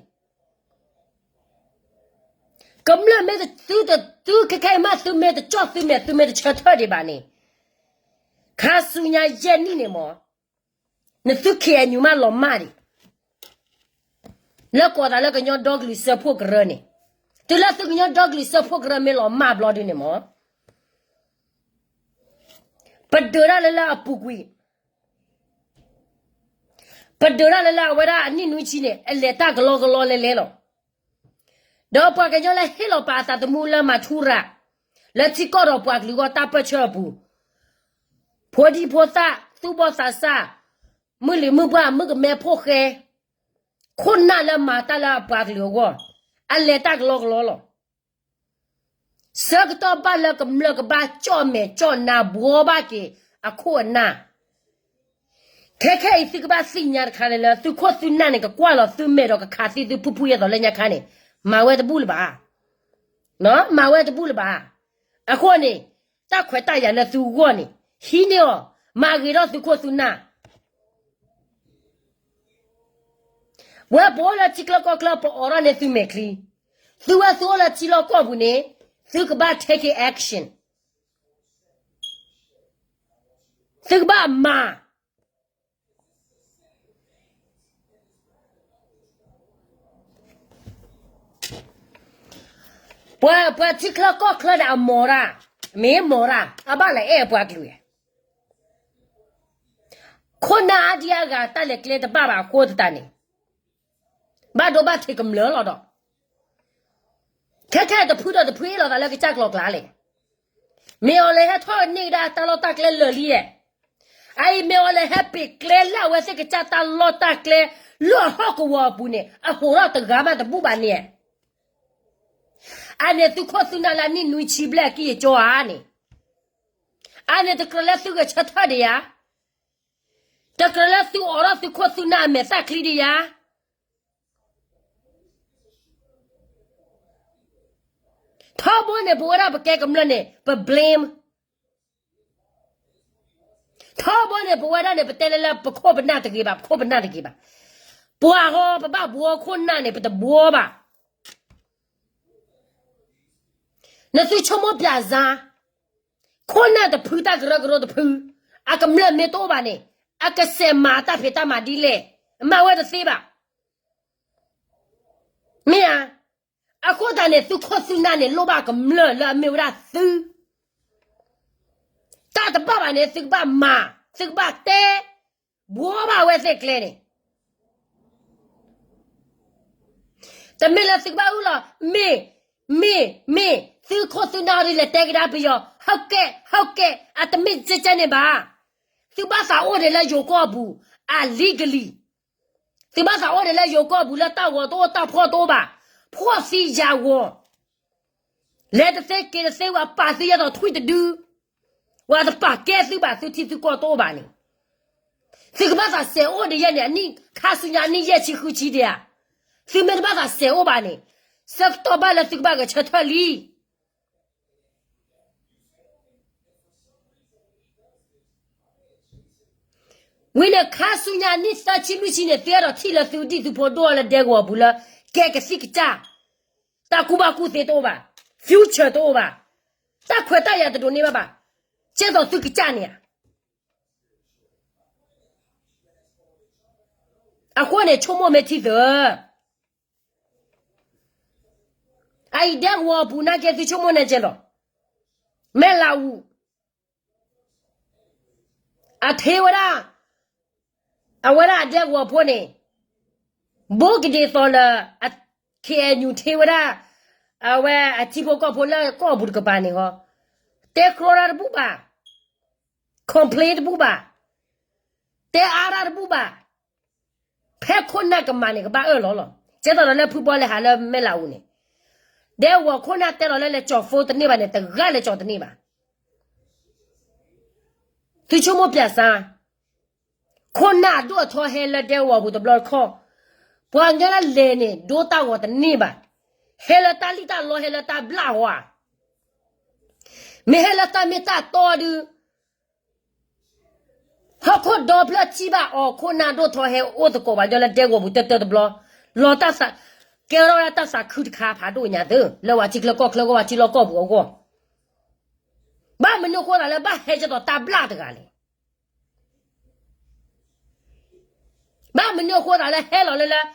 ကမျၢၢ်မ့ၢ်တသုတသု ခဲခဲအံၤမး သုမ့ၢ်တကၠီၣ်သုမဲာ် သုမ့ၢ်တဆၢထၢၣ်ဒံးဘၣ်န့ၣ်, ခါဆူညါယဲၢ်နံၣ်န့ၣ်မး နသု ခ့ၣ်အဲၣ်ယူၣ် မးလီၤမၢ်ဒံး, လၢကိးသးလၢကညီဒီကလုာ်စၢဖှိၣ်ကရၢန့ၣ်, တုၤလၢသုကညီဒီကလုာ်စၢဖှိၣ်ကရၢမ့ၢ်လီၤမၢ်ဘျီဒုန့ၣ်မး, ပဒုးတၢ်လၢလၢအပူၤကွံာ်, ပဒုးတၢ်လၢလၢအဝဲဒၣ်အနံၣ်နွံဆံန့ၣ် အလဲၤတၢ်ကလီကလီလဲၤလဲၤလီၤ. ဒီးပှၤကညီလၢဟ့ၣ်လီၤပာ်အသးသမူလၢမၤထူရၤ, လၢထံကီၢ်ဒီးပှၤကလုာ်အဂီၢ်တၢ်ပၢၢ်ဆၢအပူၤ, ဖိဒံဖိသၣ် သူၣ်ဘီၣ်သးစၢ်, မုၢ်လံၤမုၢ်ပှၢ် မုၣ်ကမဲဖိဃဲ, ခိၣ်နၢ်လၢမၤတၢ်လၢအပှၤကလုာ်အဂီၢ်, အလဲၤတၢ်ကလီကလီလီၤ. ဆၢကတီၢ်ဘၣ်လၢကမျၢၢ်ကဘၣ်ကၠီၣ်မဲာ်ကၠီၣ်နါ ဘှီဘၣ်က့ၤအခိၣ်အနၢ်, ခဲခဲအံၤသုကဘၣ်သ့ၣ်ညါတခါလၢ လၢသုခိၣ်သုနၢ်န့ၣ် ကကွၢ်လီၤသုမဲာ်ဒီးကခးသံသုဖုဖုယဲသိးလၢညါခါန့ၣ်, မၤဝဲတဘူၣ်လၢၤဘၣ်, မၤဝဲတဘူၣ်လၢၤဘၣ်. အဃိန့ၣ်, တၢ်ခွဲးတၢ်ယာ်လၢသုဂီၢ်န့ၣ် ဟံးန့ၢ်အီၤ, မၤဂ့ၤထီၣ်သုခိၣ်သုနၢ် ဝဲပအိၣ်လၢထံချၢကီၢ်ချၢ ပအိးထီၣ်န့ၢ်သုမဲာ်ချံ, သုဝဲသုအိၣ်လၢထံလီၢ်ကီၢ်ပူၤန့ၣ်, သုကဘၣ် take action, သုကဘၣ်မၤ ပှၤ ပှၤထံချၢကီၢ်ချၢဒီးအမီၤတၢ်, မ့ၢ်မီၤတၢ် အဘၣ်လဲၤအဲၣ်ပှၤကလုာ်, ခိၣ်နၢ်အါဒံအါဂၤတၢ်လဲၤကျဲတဘၣ်ဘၣ်အဃိသတးန့ၣ်, ဘၣ်ဒိဘၣ်ထံးကမျၢၢ်လီၤဒီး, ခဲခဲတဖုဒီးတဖုအ့ၣ်လိာ်သးလၢကစၢ်ကျီၤကျါလဲၣ်. မ့ၢ်အီၤလဲၤဟဲထီၣ်န့ၢ်ကဒါတၢ်လီၢ်တၢ်ကျဲလၢာ်လံဧါ. အအံၤမ့ၢ်အီၤလဲၤဟဲပ့ၤကျဲလၢအဝဲသ့ၣ်ကစၢ်တၢ်လီၢ်တၢ်ကျဲ လၢအဟီၣ်ကဝီၤအပူၤန့ၣ် အဟိးထီၣ်တဂၤမးတဘူၣ်ဘၣ်န့ၣ်ဧါ. အန့ၣ်သုခိၣ်သုနၢ်လၢအနံၣ်နွံဆံဘျဲၣ်အကံၢ်အကၠီဧါန့ၣ်, အန့ၣ်တကြၢးလၢသုဂဲၤဆၢထၢၣ်ဒံးဧါ, တကြၢးလၢသုအိးထီၣ်သုခိၣ်သုနၢ်အမဲာ်သၣ်ချံဒံးဧါ. ထီဘိန့ၣ် ပဝဲဒၣ်ပကဲကမျၢၢ်န့ၣ် ပ blame, ထီဘိန့ၣ် ပဝဲဒၣ်န့ၣ် ပတဲလၢလၢပခိၣ်ပနၢ်တဂ့ၤဘၣ်, ပခိၣ်ပနၢ်တဂ့ၤဘၣ်. ပှၤဟီ ပဘၣ်ဘှီခိၣ်နၢ်န့ၣ် ပတဘှီဘၣ်. နသုဆိကမိၣ်ပျးစါ, ခိၣ်နၢ်တဖုတၢ်ကရၢကရိတဖု, အကမျၢၢ်မ့ၢ်တအိၣ်ဘၣ်န့ၣ်, အကစဲးမၤတၢ်ဖံးတၢ်မၤဒ်လဲၣ်, အမၤဝဲတသ့ဘၣ်. မ့ၢ်ဧါ. အဃိသတးန့ၣ် သုခိၣ်သုနၢ်န့ၣ် လိၣ်ဘၣ်ကမျၢၢ်လၢအမ့ၢ်ဝဲဒၣ်သု တၢ်တဘၣ်ဘၣ်န့ၣ် သုကဘၣ်မၤ, သုကဘၣ်တဲ, ဘှီဘၣ်ဝဲသ့ၣ်ကျဲန့ၣ် တမ့ၢ်လၢသုကဘၣ်အုၣ်လီၤ, မ့ၢ်, မ့ၢ်, မ့ၢ်, သုခိၣ်သုနၢ်ဒ်လဲၣ်တဲကဒါပယီၤ, ဟုတ်ကဲ့, ဟုတ်ကဲ့, အတမ့ၢ်ကဲကဲန့ၣ်ဘၣ်. သုဘၣ်သးအိၣ်ဒံးလၢယိၤကီၢ်ပူၤ, အ legally. သုဘၣ်သးအိၣ်ဒံးလၢယိၤကီၢ်ပူၤလၢတၢ်ဂီၤတအိၣ်တၢ်ဖှီၣ်တအိၣ်ဘၣ်, ဖှီၣ်သံယာ်ဂီၤ လဲၤတသ့က့ၤတသ့ ဝဲပာ်သုယဲသိးထွံၣ်တဒု, ဝဲတပာ်ကဲသုဘၣ် သုထံသုကီၢ်တအိၣ်ဘၣ်န့ၣ်, သုကဘၣ်သးစဲးအိၣ်ဒံးယဲန့ၣ် အနံၣ်ခါဆူညါအနံၣ်ယဲၢ်ဆံဃုဆံဒံးဧါ, သုမ့ၢ်တဘၣ်သးစဲးအိၣ်ဘၣ်န့ၣ်, ဆၢကတီၢ်ဘၣ်လၢသုကဘၣ်ဂဲၤဆၢထၢၣ်လံ. ဝံၤန့ၣ်ခါဆူညါနံၣ်သၢဆံလွံၢ်ဆံန့ၣ် သုအဲၣ်ဒိးထံၣ်လၢသုဒံၣ်သုဖိဒိၣ်လၢဒဲကဝီၤပူၤလၢ ကဲကသံၣ်ကစၢ်, တၢ်ကူၣ်ဘၣ်ကူၣ်သ့တအိၣ်ဘၣ်, future တအိၣ်ဘၣ်, တၢ်ခွဲးတၢ်ယာ်တဒိးန့ၢ်ဘၣ်ဘၣ်, ကဲသိးသုကစၢ်န့ၣ်ဧါ. အဃိန့ၣ် ဆိကမိၣ်မ့ၢ်ထံသၢ, အအံၤဒဲကဝီၤပူၤနာ်က့သုဆိကမိၣ်န့ၣ်ကဲလီၤ, မဲၢ်လးအူ အထ့ဝဲဒၣ်, အဝဲဒၣ်အဒဲကဝီၤဖိန့ၣ်, ဘိကဒ့သိးလၢ KNU ထ့ဝဲဒၣ်, အဝဲအထံဖိကီၢ်ဖိလၢကီၢ်ပူၤတကပၤန့ၣ်ဟီ, တဲကြီတၢ်တဘူၣ်ဘၣ်, complain တဘူၣ်ဘၣ်, တဲအါတၢ်တဘူၣ်ဘၣ်, ဖဲခိၣ်နၢ်ကမၤန့ၣ် ကဘၣ်အၢၣ်လီၤလီၤ. ကဲသိးဒီးလၢဖုဘီလဲၤဟးလၢမဲၢ်လးအူန့ၣ်, ဒဲကဝီၤခိၣ်နၢ်တဲလီၤလၢလဲၤကၠီၤ phone တန့ၢ်ဘၣ်န့ၣ် တဂၤလဲၤကၠီၤတန့ၢ်ဘၣ်. သုဆိကမိၣ်ပျဲစါ, ခိၣ်နၢ်အဒိၣ်အထီဟဲလၢဒဲကဝီၤပူၤတဘျီတခီၣ်, ပှၤကညီလၢလဲၤန့ၣ် ဒိတၢ်ဂီၤတန့ၢ်ဘၣ်, ဟဲလၢတၢ်လံၣ်တၢ်လီ ဟဲလၢတၢ်ဘျၣ်ဝါ, မ့ၢ်ဟဲလၢတၢ်မ့ၢ်တၢ်တီဒု ဟီၣ်ခိၣ်ဒီဖျၢၣ်ထံၣ်ဘၣ်အီၤ ခိၣ်နၢ်ဒိၣ်ထီဟဲအိၣ်သကိးပှၤကညီလၢဒဲကဝီၤပူၤတၢၢ်တၢၢ်တဘျီ, လီၤတၢ်သး, ကဲထီၣ်ဝဲဒၣ်တၢ်သးခုတခါဖးဒိၣ်ညါသ့ လၢပှၤထံချၢကီၢ်ချၢကီၢ် ပှၤထံလီၢ်ကီၢ်ပူၤအဂီၢ်, ဘၣ်မနုၤအဃိသးလၢဘၣ်ဟဲကဲသိးတၢ်ဘျၣ်တဂၤလဲၣ်. ဘၣ်မနုၤအဃိသးလၢဟဲလီၤလၢလၢ တၢ်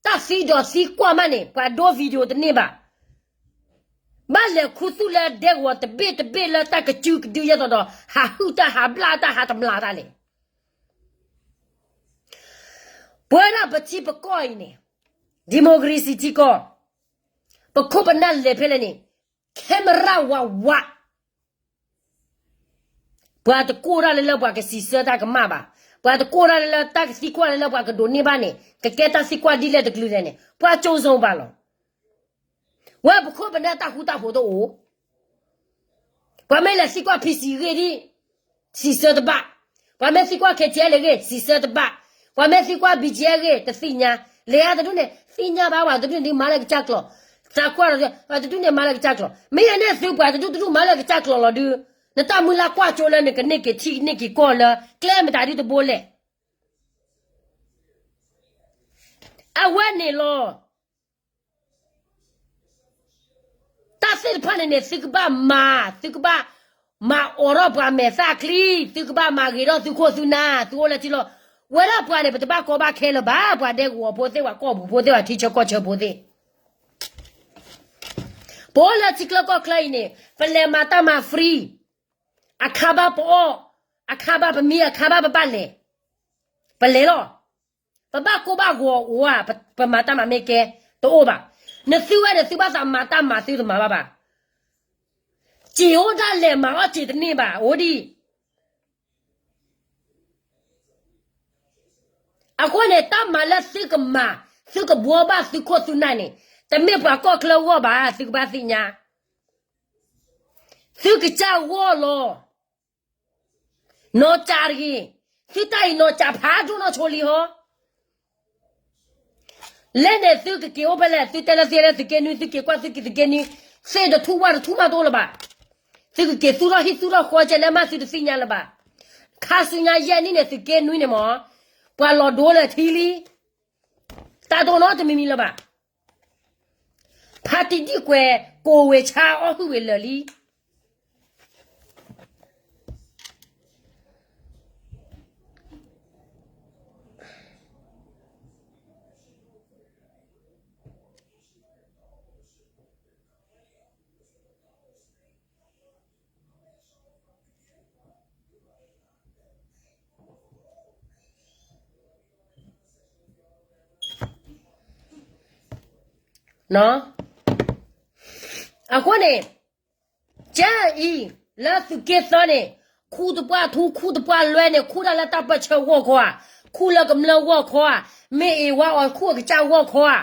သံဒီးသံကွၢ်မးန့ၣ် ပှၤဒိ video တန့ၢ်ဘၣ်, ဘၣ်လဲၤခူသူၣ်လၢဒဲကဝီၤတဘ့ၣ်တဘ့ၣ်လၢတၢ်ကစုကဒုယဲသိးဒီး ဟးဟုၣ်တၢ်ဟးဘျၣ်တၢ်ဟးတမျးတၢ်လဲၣ်. ပဝဲဒၣ်ပထံပကီၢ်အံၤန့ၣ် democracy ထံကီၢ်, ပခိၣ်ပနၢ်လဲၤဖဲလဲၣ်န့ၣ် camera ဝးဝး ပှၤတကိၢ်တၢ်လၢလၢပှၤကစံးဆၢတၢ်ကမၣ်ဘၣ်, ပှၤတကိၢ်တၢ်လၢလၢတၢ်ကသံကွၢ်လၢလၢပှၤကဒိးန့ၢ်ဘၣ်န့ၣ် ကကဲတၢ်သံကွၢ်ဒ်လဲၣ်တကလုာ်လဲၣ်န့ၣ် ပှၤကၠိဇုံဘၣ်လီၤ. ဝဲပခိၣ်ပနၢ်တၢ်ဃူတၢ်ဖိးတအိၣ်, ပှၤမ့ၢ်လဲၤသံကွၢ် PC အဂ့ၢ်ဒ် စံးဆၢတဘၣ်, ပှၤမ့ၢ်သံကွၢ် KTLA အဂ့ၢ် စံးဆၢတဘၣ်, ပှၤမ့ၢ်သံကွၢ် BGF အဂ့ၢ် တသ့ၣ်ညါ, လဲၤအါတဒူၣ်န့ၣ် သ့ၣ်ညါဘၣ် ပှၤတဒူၣ်န့ၣ်ဒုးမၤလၢကစၢ်ကျိာ်, သးကွၢ်ဒီး ပှၤတဒူၣ်န့ၣ်မၤလၢကစၢ်ကျိာ်, မ့ၢ်ယဲန့ၣ်သုပှၤတဒူၣ်တဒူၣ်မၤလၢကစၢ်ကျိာ်လီၤဒုး, နတၢ်မုၢ်လၢ်ကွၢ်ကၠိလၢနကန့ၢ်က့ၤထံကန့ၢ်က့ၤကီၢ်လၢ ကျဲမတၤဒ်တဘိလဲၣ်. အဝဲန့ၣ်လီၤ. တၢ်သ့ၣ်တဖၣ်န့ၣ်န့ၣ် သုကဘၣ်မၤ, သုကဘၣ်မၤအိးထီၣ်ပှၤမဲာ်သၣ်ချံ, သုကဘၣ်မၤဂ့ၤထီၣ်သုခိၣ်သုနၢ်, သုအိၣ်လၢထံလီၤ. ဝဲဒၣ်ပှၤန့ၣ် ပတဘၣ်ကီဘၣ်ခဲလၢၤဘၣ်, ပှၤဒဲကဝီၤဖိသ့ၣ် ပှၤကီၢ်ပူၤဖိသ့ၣ် ပှၤထံဆၢကီၢ်ဆၢဖိသ့ၣ်, ပအိၣ်လၢထံချၢကီၢ်ချၢအံၤန့ၣ် ပလဲၤမၤတၢ်မၤ free, အခါဘၣ်ပအီၣ်, အခါဘၣ်ပမံ, အခါဘၣ်ပဘၣ်လဲၤ, ပလဲၤလီၤ. ပဘၣ်ကိၢ်ဘၣ်ဂီၤအိၣ်ဧါ, ပမၤတၢ်မၤမ့ၢ်ကဲ, တအိၣ်ဘၣ်. နသုဝဲန့ၣ် သုဘၣ်သးမၤတၢ်မၤသုတမၤဘၣ်ဘၣ်. စ့အိၣ်ဒၣ်လဲာ်မၤအီၣ်စ့တန့ၢ်ဘၣ်, အိၣ်ဒံး. အဃိန့ၣ် တၢ်မၤလၢသုကမၤ, သုကဘှီဘၣ်သုခိၣ်သုနၢ်န့ၣ်, တမ့ၢ်ပှၤကီၢ်ချၢအဂီၢ်ဘၣ်, သုကဘၣ်သ့ၣ်ညါ. သုကစၢ်ဂီၢ်လီၤ. နီၢ်ကၠးတဂ့ၤ, သုတၢ်အံၤနီၢ်ကၠးဖးဒိၣ်နီၢ်ဆိလံဟီ. လဲၣ်န့ၣ် သုကက့ၤအိၣ်ဖဲလဲၣ်, သုတဲလၢသုလၢ သုးက့နွံ, သုက့ၤကွၢ်သုက့ၤသုးက့နွံ, သ့ၣ်တထူၣ်ဝၣ်တထူၣ်မးတအိၣ်လၢၤဘၣ်. သုကက့ၤသူၣ်ထီၣ်ဟံၣ်သူၣ်ထီၣ်ဃီကဲလဲၣ်မး သုတသ့ၣ်ညါလၢၤဘၣ်. ခါဆူညါယဲၢ်နံၣ်န့ၣ် သုးက့နွံန့ၣ်မ့ၢ်, ပှၤလီၤဒိလၢထံလံ. တၢ်ဒိၣ်နီတမံၤမံၤလၢၤဘၣ်. ဖါတံၢ်ဒံၣ်ကွဲး ကိးဝဲဆါအီၣ်ဟုၣ်ဝဲလၢာ်လံ. အဃိန့ၣ် ကၢအံၤ လၢသုးက့သၢန့ၣ် ခူတပှၢ်ထူ ခူတပှၢ်လွဲန့ၣ် ခူတၢ်လၢတၢ်ပၢၢ်ဆၢဂီၢ်ခီဧါ, ခူလၢကမျၢၢ်ဂီၢ်ခီဧါ, မ့ၢ်အ့ၣ်ဝါအီၤခူအကစၢ်ဂီၢ်ခီဧါ.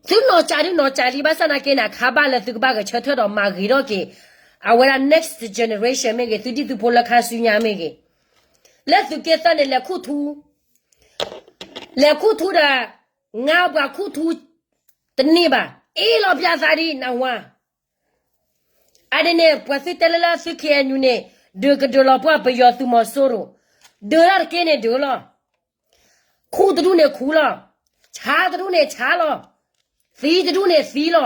သုနီၢ်ကးဒုနီၢ်ကးလံ ဘၣ်ဆၣ်နာ်က့န့ၣ် အခါဘၣ်လၢသုကဘၣ်ဂဲၤဆၢထၢၣ်ဒီးမၤဂ့ၤထီၣ်က့ၤ အဝဲဒၣ် next generation မ့ၢ်ဂ့ၤ သုဒံၣ်သုဖိလၢခါဆူညါမ့ၢ်ဂ့ၤ, လၢသုးက့သၢန့ၣ် လဲၤခူၣ်ထူ လဲၤခူၣ်ထူဒီး ငါပှၤခူၣ်ထူတန့ၢ်ဘၣ်, အ့ၣ်လီၤပၠးသးဒ်နဝါ အဒ်န့ၣ် ပှၤသုတဲလၢလၢသု ခ့ၣ်အဲၣ်ယူၣ်န့ၣ် ဒုးကဒုးလီၤပှၢ်ပယီၤသုးမီၤစိရိၤ, ဒုးတၢ်တက့ၢ်န့ၣ်ဒုးလီၤ, ခူၣ်တဒူၣ်န့ၣ်ခူၣ်လီၤ, ဆါတဒူၣ်န့ၣ်ဆါလီၤ, သံတဒူၣ်န့ၣ်သံလီၤ,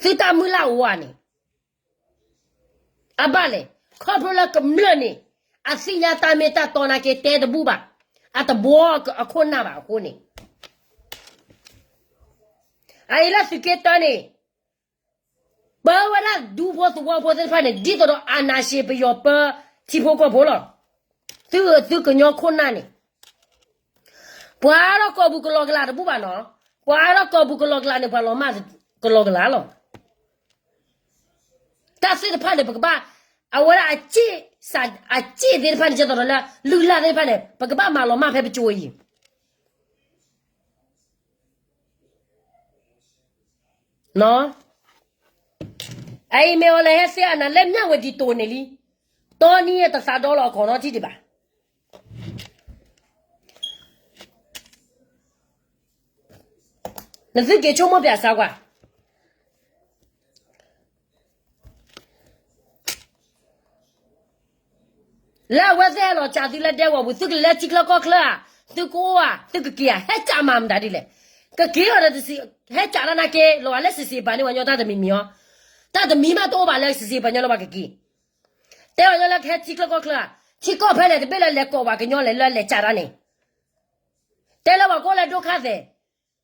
သုတၢ်မုၢ်လၢ်အိၣ်ဧါန့ၣ် အဘၣ်လဲၣ်, ခီဖျိလၢကမျၢၢ်န့ၣ် အသ့ၣ်ညါတၢ်မ့ၢ်တၢ်တီနာ်က့တဲတဘူၣ်ဘၣ်, အတဘှီအခိၣ်နၢ်ဘၣ်အဃိန့ၣ်, အအံၤလၢသုးက့တၢန့ၣ် ပၢဝဲဒၣ်ဒူဖိသဝီဖိသ့ၣ်တဖၣ်န့ၣ် ဒ်သိးဒီးအနၢ်ရှ့ပယီၤပၢထံဖိကီၢ်ဖိလီၤ, သုသုကညီခိၣ်နၢ်န့ၣ် ပှၤအါထီၣ်ကီၢ်ပူၤကလီၤကလးတဘူၣ်ဘၣ်နီၤ, ပှၤအါထီၣ်ကီၢ်ပူၤကလီၤကလးန့ၣ် ပှၤလီၤမၢ်ကလီၤကလးလီၤ, တၢ်သ့ၣ်တဖၣ်န့ၣ် ပကဘၣ်, အဝဲဒၣ်အစ့ၣ်, အစ့ၣ်သ့ၣ်တဖၣ်န့ၣ် ကဲသိးဒီးလၢ လုၢ်လၢ်သ့ၣ်တဖၣ်န့ၣ် ပကဘၣ်မၤလီၤမၢ်ဖဲပစိၤအံၤ အအံၤမ့ၢ်အီၤလၢဟဲသ့အနၤလၢမၠၣ်ဝတံၤတိာ်န့ၣ်လံ, တီနံၤတသးဒီလီၤအခီၣ်နီတထံၣ်ဒံးဘၣ်. နသုက့ၤဆိကမိၣ်ပၠးစၢ်ကွၢ် လၢအဝဲသ့ၣ်ဟဲလီၤစၢၤသုလၢဒဲကဝီၤပူၤ သုကလဲၤလၢထံချၢကီၢ်ချၢဧါ, သုကအိၣ်ဧါ, သုကက့ၤဧါ, ဟဲစးမၤမတၤဒ်လဲၣ်. ကက့ၤအီၤဒီး ဟဲစးတၢ်နာ်က့ လီၤဂာ်လၢစံးစ့ၣ်ပာ်န့ၢ်ပှၤကညီတၢ်တမံၤမံၤအီၤ, တၢ်တမံၤဘၣ်တအိၣ်ဘၣ်လၢစံးစ့ၣ်ပာ်ညီလၢပှၤကက့ၤ. တဲပှၤကညီလၢကဟဲထံချၢကီၢ်ချၢဧါ, ထံကီၢ်ဖဲလဲၣ်တဘ့ၣ်လၢလဲၤကိးပှၤကညီလဲၣ်လၢလဲၤစးတၢ်န့ၣ် တဲလၢပှၤကိးလၢဒိၣ်ခါသဲး,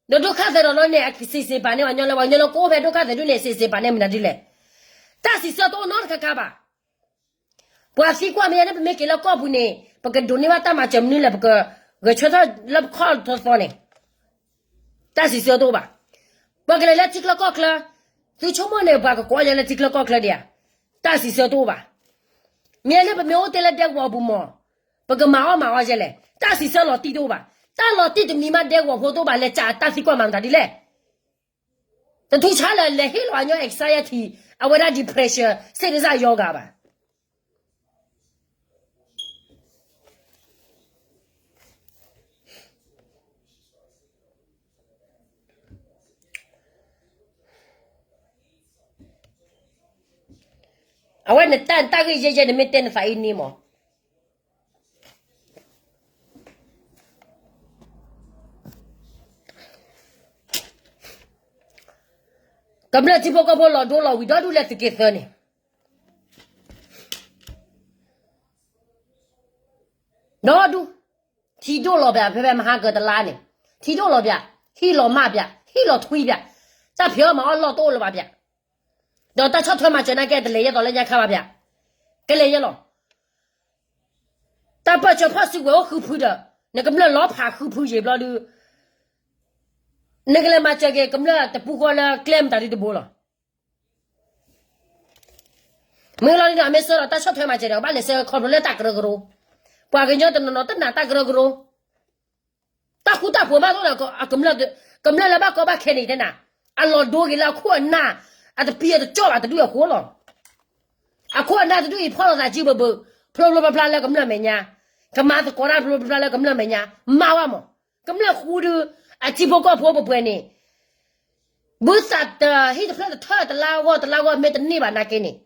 ဒီးဒိၣ်ခါသဲးဒီးလီၤန့ၣ် အစံးစ့ၣ်ပာ်န့ၢ်ပှၤကညီလၢ ပှၤကညီလၢကအိၣ်ဖဲဒိၣ်ခါသဲးဒုန့ၣ် စံးစ့ၣ်ပာ်န့ၢ်မနုၤဒ်လဲၣ်. တၢ်စံးဆၢတအိၣ်နီတခါခါဘၣ်. ပှၤသံကွၢ်မ့ၢ်န့ၣ် ပမ့ၢ်က့ၤလၢကီၢ်ပူၤန့ၣ် ပကဒိးန့ၢ်ဘၣ်တၢ်မၤစၢၤမနုၤလဲၣ် ပကဂဲၤဆၢထၢၣ်လၢပခီၣ်ထီသီန့ၣ် တၢ်စံးဆၢတအိၣ်ဘၣ်. ပှၤကလဲၤလၢထံချၢကီၢ်ချၢ, သုဆိကမိၣ်န့ၣ် ပှၤကကိးယၤလၢထံချၢကီၢ်ချၢဒံးဧါ, တၢ်စံးဆၢတအိၣ်ဘၣ်. မ့ၢ်လၢပမ့ၢ်အိၣ်တ့ၢ်လၢဒဲကဝီၤပူၤမး, ပကမၤအီၣ်မၤအီယဲလဲၣ်, တၢ်စံးဆၢလီၤတံၢ်တအိၣ်ဘၣ်. တၢ်လီၤတံၢ်တမံၤမး ဒဲကဝီၤဖိတအိၣ်ဘၣ် လဲၤစးတၢ်သံကွၢ်မၤမတၤဒ်လဲၣ်. တထူဆါလၢလဲၤဟ့ၣ်လီၤအညီ anxiety, အဝဲဒၣ် depression စ့ဒစၢ်ယီၤဂၤဘၣ်. အဝဲနတၢ်နတၢ်ဂ့ၢ်ယဲယဲ နမ့ၢ်တဲနသးအံၤန့ၣ်မး ကမျၢၢ်ထံဖိကီၢ်ဖိလီၤဒိလီၤဝံၤဒီဒူၣ်လၢသုးက့သၢန့ၣ်, ဒီဒူၣ်, ထံဒိၣ်လီၤပၠး ဖဲဖဲမဟါကတလါန့ၣ်, ထံဒိၣ်လီၤပၠး, ဟံၣ်လီၤမၢ်ပၠး, ဟံၣ်လီၤထွံပၠး, တၢ်ဖံးအီၣ်မၤအီၣ်လီၢ်တအိၣ်လၢၤဘၣ်ပၠး, ဒီးတၢ်ဆီၣ်ထွဲမၤစၢၤနာ်က့တလဲၤယဲၢ်သိးလၢညါခါဘၣ်ပၠး, ကလဲၤယဲၢ်လီၤ. တၢ်ပၢၢ်ဆၢဖီၣ်စုကဝဲၤအိၣ်ဃုဖုဒီး နကမျၢၢ်လီၤဖးဃုဖုယံာ်ဘျီဒုး နကလဲၤမၤစၢၤက့ၤကမျၢၢ်တပူၤဃီလၢကျဲမတၤဒုတဘိလီၤ. မ့ၢ်လီၤဒ်န့ၣ် အမ့ၢ်ဆၢဒီးတၢ်ဆီၣ်ထွဲမၤစၢၤဒီး ကဘၣ်လဲၤဆၢခီဖျိလၢတၢ်ကရၢကရိ, ပှၤကညီတနီၤနီၤတနာ်တၢ်ကရၢကရိ, တၢ်ဃူတၢ်ဖိးမးတအိၣ်ဒီး ကမျၢၢ်လၢဘၣ်ကီဘၣ်ခဲန့ၣ်တဲနၤ, အလီၢ်ဒိဂ့ၤလၢအခိၣ်အနၢ်, အတပံၤအတကၠီၣ်ဘၣ်တဒူၣ်အဃိလီၤ. အခိၣ်အနၢ်တဒူၣ်အံၤဖီၣ်လိာ်သးစုဘၢဘၢ, ဖျိဖျိဖျါဖျါလၢကမျၢၢ်မဲာ်ညါ, ကမၤသကိးတၢ်ဖျိဖျိဖျါလၢကမျၢၢ်မဲာ်ညါ, မၤဝဲမး, ကမျၢၢ်ဃူဒုး, အထံဖိကီၢ်ဖိပှဲၤပှဲၤန့ၣ် ဘုသးတဟံၣ်တဖျၢၣ်တထၢၣ်တလါဂီၢ်တလါဂီၢ်မ့ၢ်တန့ၢ်ဘၣ်နာ်က့န့ၣ်,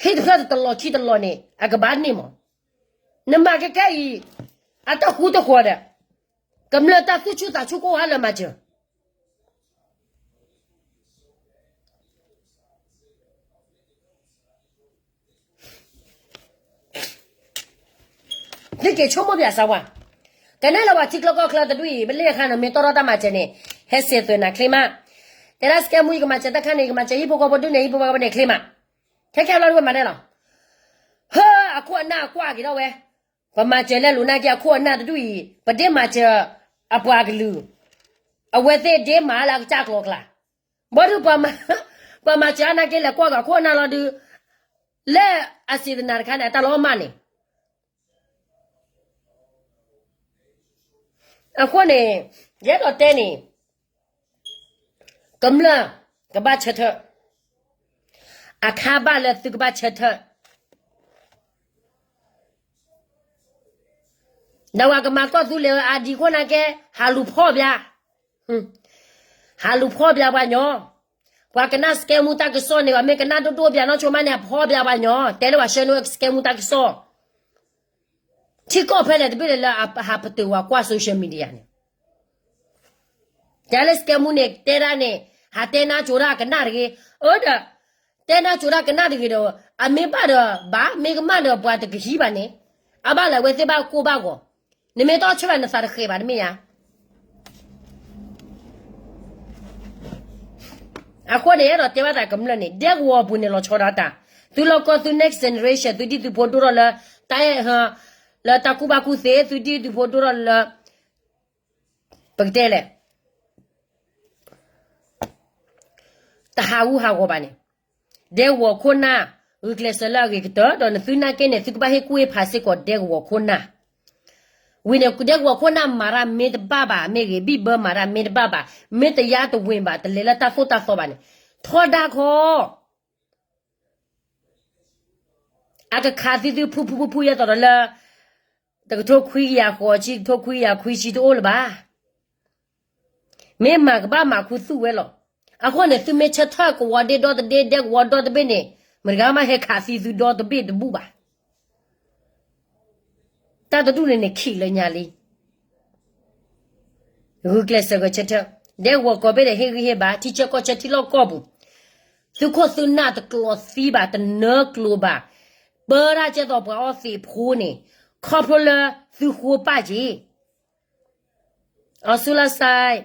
ဟံၣ်တဖျၢၣ်တလီၤခံတလီၤန့ၣ် အကဘၣ်န့ၢ်မး. နမၤကဲကဲအံၤ, အတၢ်ဃူတဃီၤဒီး, ကမျၢၢ်တၢ်သူၣ်ဆူၣ်သးဆူၣ်ကအိၣ်ဟးလၢမၤစၢၤ သုက့ၤဆိကမိၣ်ပၠးစၢ်ဝါ, ကနဲၣ်လၢပှၤထံချၢကီၢ်ချၢတဒူၣ်အံၤ ပလ့ၣ်အခါန့ၣ် မ့ၢ်တီထီၣ်တၢ်မၤစၢၤန့ၣ်, ဟဲစဲးသွဲးနၤချ့မး, တဲဒၣ်စကဲမူယကမၤစၢၤတၢ်ခါန့ၣ် ယကမၤစၢၤဟံၣ်ဖိဃီဖိဒုးန့ၣ် ဟံၣ်ဖိဃီဖိန့ၣ်ချ့မး, ခဲခဲဘျီဒုးပမၤန့ၣ်လီၤ. ဟၢ အခိၣ်အနၢ်ကွၢ်က့ၤထီၣ်ဝဲ, ပမၤစၢၤလဲလိာ်နာ်က့အခိၣ်အနၢ်တဒူၣ်အံၤ ပဒ့မၤစၢၤအပှၤကလုာ်, အဝဲသ့ၣ်ဒ့မၤလၢအကစၢ်ကျိၤကျါ, ဘီဒုး ပှၤမၤစၢၤအနၢ်က့လဲၤကွၢ်က့ၤအခိၣ်အနၢ်လီၤဒုး, လၢအစံးတနၤတခါန့ၣ် အတၢ်လီၤမၢ်န့ၣ် အဃိန့ၣ် ယအဲၣ်ဒိးတဲန့ၣ် ကမျၢၢ်ကဘၣ်ဆၢထၢၣ်, အခါဘၣ်လၢသုကဘၣ်ဆၢထၢၣ်, ဒီးပှၤကမၤကီၢ်သူလ့ၤအဒံးခိၣ်နၢ်ကဲ, ဟးလူၤဖီၣ်ဘၣ်, ဟးလူၤဖီၣ်ဘၣ်ပှၤညီ, ပှၤကနၣ်စကဲမူတၢ်ကစီၣ်န့ၣ် ပှၤမ့ၢ်ကနၣ်ဒိၣ်ဒိၣ်ဘၣ်နီၢ်ဆိမးန့ၣ် အဖီၣ်ဘၣ်ပှၤညီ, တဲလၢပှၤဆှၢနုာ်စကဲမူတၢ်ကစီၣ် ထံကီၢ်ဖဲလဲၣ်တဘ့ၣ်လၢအဟးပတုာ်ဝဲကွၢ် social media န့ၣ်, တဲလၢစကဲမူန့ၣ် တဲဒၣ်န့ၣ် ဟးတဲနၢ်ကၠိတၢ်ကနၣ်တဂ့ၤ, အၢဒီး တဲနၢ်ကၠိတၢ်ကနၣ်တဂ့ၤဒီး အမ့ၢ်ဘၣ်ဒီးဘၣ် မ့ၢ်ကမၣ်ဒီးပှၤတကဟံးဘၣ်န့ၣ်, အဘၣ်လဲၣ်အဝဲသ့ၣ်ဘၣ်ကိၢ်ဘၣ်ဂီၤ, နမ့ၢ်တအီၣ်ဆၢဘၣ်နသးတဃဲၤဘၣ်တမ့ၢ်ဧါ. အဃိန့ၣ် အဲၣ်ဒိးတဲဘၣ်သးကမျၢၢ်န့ၣ် ဒဲကဝီၤပူၤန့ၣ်လီၤဆီဒၣ်တၢ်, သုလီၢ်ကီၢ်သု next generation သုဒံၣ်သုဖိဒိၣ်ထီၣ်လၢ တၢ်အဲၣ်ဟၢ လၢတၢ်ကူၣ်ဘၣ်ကူၣ်သ့ သုဒံၣ်သုဖိဒိၣ်ထီၣ်လၢ ပကတဲလဲၣ် တဟးဂူာ်ဟးဂီၤဘၣ်န့ၣ်, ဒဲကဝီၤခိၣ်နၢ် ဂုာ်ကျဲးစၢးလၢအဂ့ၤကတၢၢ် ဒီးနသုနာ်က့န့ၣ် သုကဘၣ်ဟ့ၣ်ကူၣ်ဟ့ၣ်ဖးစ့ၢ်ကီးဒဲကဝီၤခိၣ်နၢ်, ဝံၤန့ၣ် ဒဲကဝီၤခိၣ်နၢ်မၤတၢ်မ့ၢ်တဘၣ်ဘၣ် မ့ၢ်ဂ့ၤ ဘံၣ်ဘၢမၤတၢ်မ့ၢ်တဘၣ်ဘၣ် မ့ၢ်တယါတဝ့ၤဘၣ် တလဲၤလၢတၢ်သိၣ်တၢ်သီဘၣ်န့ၣ်, ထီဒါခီ အကခးသံသုဖုဖုဖုဖုယဲသိးဒီးလၢ တကထိခွံကယၤဃိးဆံ တကထိခွံကယၤခွံဆံတအိၣ်လၢၤဘၣ်. မ့ၢ်မၤကဘၣ်မၤခူသူၣ်ဝဲလီၤ. အဃိန့ၣ် သုမ့ၢ်ဆၢထၢၣ်ကဝီၤဒ့ဒီတဒ့ ဒဲကဝီၤဒီတဘ့ၣ်န့ၣ် မတဂၤမးဟဲခးသံသုဒီတဘ့ၣ်တဘူၣ်ဘၣ်. တၢ်တဒူၣ်န့ၣ်န့ၣ်ခံးလၢညါလံ. ဂုာ်ကျဲးစၢးဂဲၤဆၢထၢၣ်, ဒဲကဝီၤကိးဘ့ၣ်ဒီးဟ့ၣ်ဂံၢ်ဟ့ၣ်ဘါ ထံဆၢကီၢ်ဆၢထံလီၢ်ကီၢ်ပူၤ, သုးခိၣ်သုးနၢ်တကျိးသံဘၣ် တနၢကျိးဘၣ်, ပၢဒၣ်ကဲသိးပှၤအီသံးဖိန့ၣ် ခီဖျိလၢသုဃိပာ်က့ၤ အီစူလၢစဲး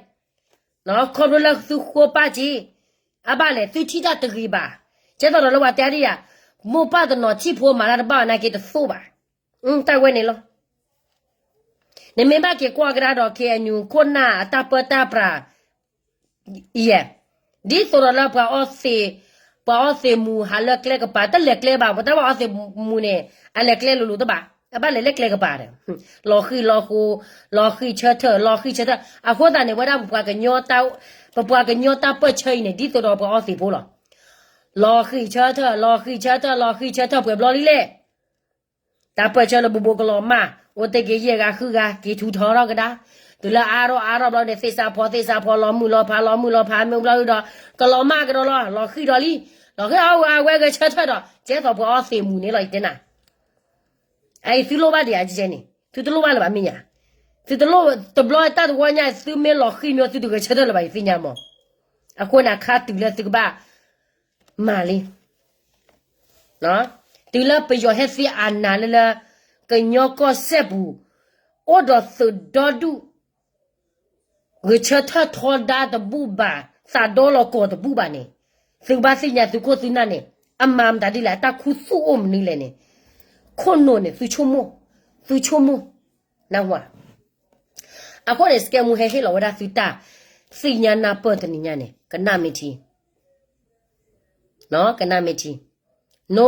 ခီဖျိလၢသုဃိပာ်က့ၤ, အဘၣ်လဲၣ် သုထံၣ်တၢ်တဂ့ၤဘၣ်. ကဲသိးဒီးလၢပှၤတဲဒ်ယၤ, မိၢ်ပၢ်တနီၤထံၣ်ဖိမၤတၢ်တဘၣ်ဘၣ်နာ်က့တသိၣ်ဘၣ်. တၢ်ဝဲန့ၣ်လီၤ. နမ့ၢ်ဘၣ်က့ၤကွၢ်ကဒါဒီး ခ့ၣ်အဲၣ်ယူၣ်ခိၣ်နၢ်အတၢ်ပၢတၢ်ပြး ယဲၢ်, ဒ်သိးဒီးလၢပှၤအီသံး, ပှၤအီသံးမူးဟးလၢကျဲကပၤ တလဲၤကျဲဘၣ်, ပှၤတၢ်ပှၤအီသံးမူးန့ၣ် အလဲၤကျဲလိၤလိၤတဘၣ်, အဘၣ်လဲၤလၢကျဲကပၤဒီး လီၤဃံၤလီၤဃိ, လီၤဃံၤဆၢထၢၣ် လီၤဃံၤဆၢထၢၣ်, အဃိသတးန့ၣ် ဝဲဒၣ်ပပှၤကညီတၢ်ပၢၢ်ဆၢအံၤန့ၣ် ဒ်သိးဒီးပှၤအီသံးဖိလီၤ. လီၤဃံၤဆၢထၢၣ် လီၤဃံၤဆၢထၢၣ် လီၤဃံၤဆၢထၢၣ်ပှဲၤဘျီလံလဲၣ်. တၢ်ပၢၢ်ဆၢလၢဘိးဘိးကလီၤမၢ်, အိၣ်တ့ၢ်က့ၤယဲၢ်ဂၤဃုဂၤ က့ၤထူးထီထီၣ်ကဒါ, တုၤလၢအါထီၣ်အါထီၣ်ဘျီန့ၣ် သ့ၣ်စးဖီသ့ၣ်စးဖီ လီၤမုၢ်လီၤဖး လီၤမုၢ်လီၤဖး မ့ၢ်ဘျီဒီး ကလီၤမၢ်ကဒီးလီၤ, လီၤဃံၤဒီးလံ, လီၤဃံၤအဝဲဂဲၤဆၢထၢၣ်ဒီး ကဲသိးပှၤအီသံးမူးန့ၣ်လီၤ ယတဲနၤ. အအံၤသုလိၣ်ဘၣ်ဒံးဧါ ကဲန့ၣ် သုတလိၣ်ဘၣ်လၢၤဘၣ်မ့ၢ်ညါ, သုတလိၣ်တဘျီတၢ်တဝီညါ သုမ့ၢ်လီၤဃံၤမ့ၢ်သုတဂဲၤဆၢထၢၣ်လၢၤဘၣ် ယသ့ၣ်ညါမး. အဃိန့ၣ် အခါတုၤလၢသုကဘၣ် မၤလံ တုၤလၢပယီၤဟဲသ့အနးလၢလၢ ကညီကီၢ်စဲၣ်ပူၤ အိၣ်ဒီးသုးဒီဒူၣ် ဂဲၤဆၢထၢၣ်ထီဒါတဘူၣ်ဘၣ် သးဒီလီၤကီၢ်တဘူၣ်ဘၣ်န့ၣ် သုကဘၣ်သ့ၣ်ညါသုးခိၣ်သုးနၢ်န့ၣ် အမၤမတၤဒ်လဲၣ် အတၢ်ခူသူၣ်အိၣ်မနုၤလဲၣ်န့ၣ် ခိၣ်နူာ်န့ၣ် သုဆိကမိၣ်, သုဆိကမိၣ်, နၢ်ဟူဧါ. အဃိန့ၣ် စကဲမူဟဲဟ့ၣ်လီၤဝဲဒၣ်သုတၢ်သ့ၣ်ညါနၢ်ပၢၢ်တနံၤညါန့ၣ် ကနၣ်မ့ၢ်ထံ ကနၣ်မ့ၢ်ထံ, ထံ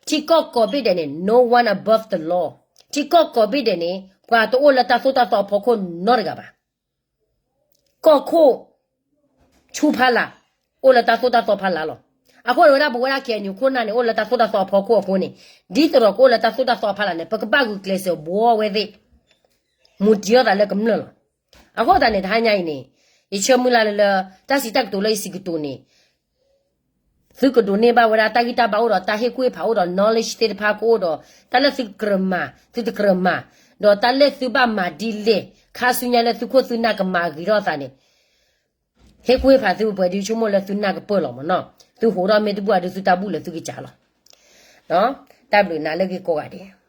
ကီၢ်ကိးဘ့ၣ်ဒဲးန့ၣ် no one above the law, ထံကီၢ်ကိးဘ့ၣ်ဒဲးန့ၣ် ပှၤတအိၣ်လၢတၢ်သိၣ်တၢ်သီအဖီခိၣ်နီတဂၤဘၣ်. ကီၢ်ခိၣ် ဆူဖီလာ် အိၣ်လၢတၢ်သိၣ်တၢ်သီဖီလာ်လီၤ. အဃိန့ၣ်ဝဲဒၣ်ပဝဲဒၣ် ခ့ၣ်အဲၣ်ယူၣ်ခိၣ်နၢ်န့ၣ် အိၣ်လၢတၢ်သိၣ်တၢ်သီအဖီခိၣ်အဃိန့ၣ် ဒ်သိးဒီးကအိၣ်လၢတၢ်သိၣ်တၢ်သီဖီလာ်န့ၣ် ပကဘၣ်ဂုာ်ကျဲးစၢးဘှီဝဲသ့ၣ် မူတံၤအီၣ်သးလၢကမျၢၢ်လီၤ. အဃိသတးန့ၣ် တဟါညါအံၤန့ၣ် ယဆၢမုၢ်လၢ်လၢ တၢ်စံးတၢ်ကတိၤလၢယစံးကတိၤန့ၣ် သုကဒိးန့ၢ်ဘၣ်ဝဲဒၣ်တၢ်ဂံၢ်တၢ်ဘါအိၣ်ဒီးတၢ်ဟ့ၣ်ကူၣ်ဟ့ၣ်ဖးအိၣ်ဒီး knowledge သ့ၣ်တဖၣ်ကအိၣ်ဒီး တၢ်လၢသုကြၢးမၤ သုတကြၢးမၤ ဒီးတၢ်လၢသုဘၣ်မၤဒ်လဲၣ် ခါဆူညါလၢသုခိၣ်သုနၢ်ကမၤဂ့ၤထီၣ်အသးန့ၣ် ဟ့ၣ်ကူၣ်ဟ့ၣ်ဖးသုပှဲၤပှဲၤဒုးဆိကမိၣ်လၢသုနၢ်ကပၢၢ်လီၤမ့ၢ်နီၤ. သုဟိးထီၣ်မ့ၢ်တဘူၣ်အဒုးသုတၢ်ဘူၣ်လၢသုကစၢ်လီၤ. တၢ်ဘျုးနၤလၢဂ့ၢ်ကိးဂၤဒဲး.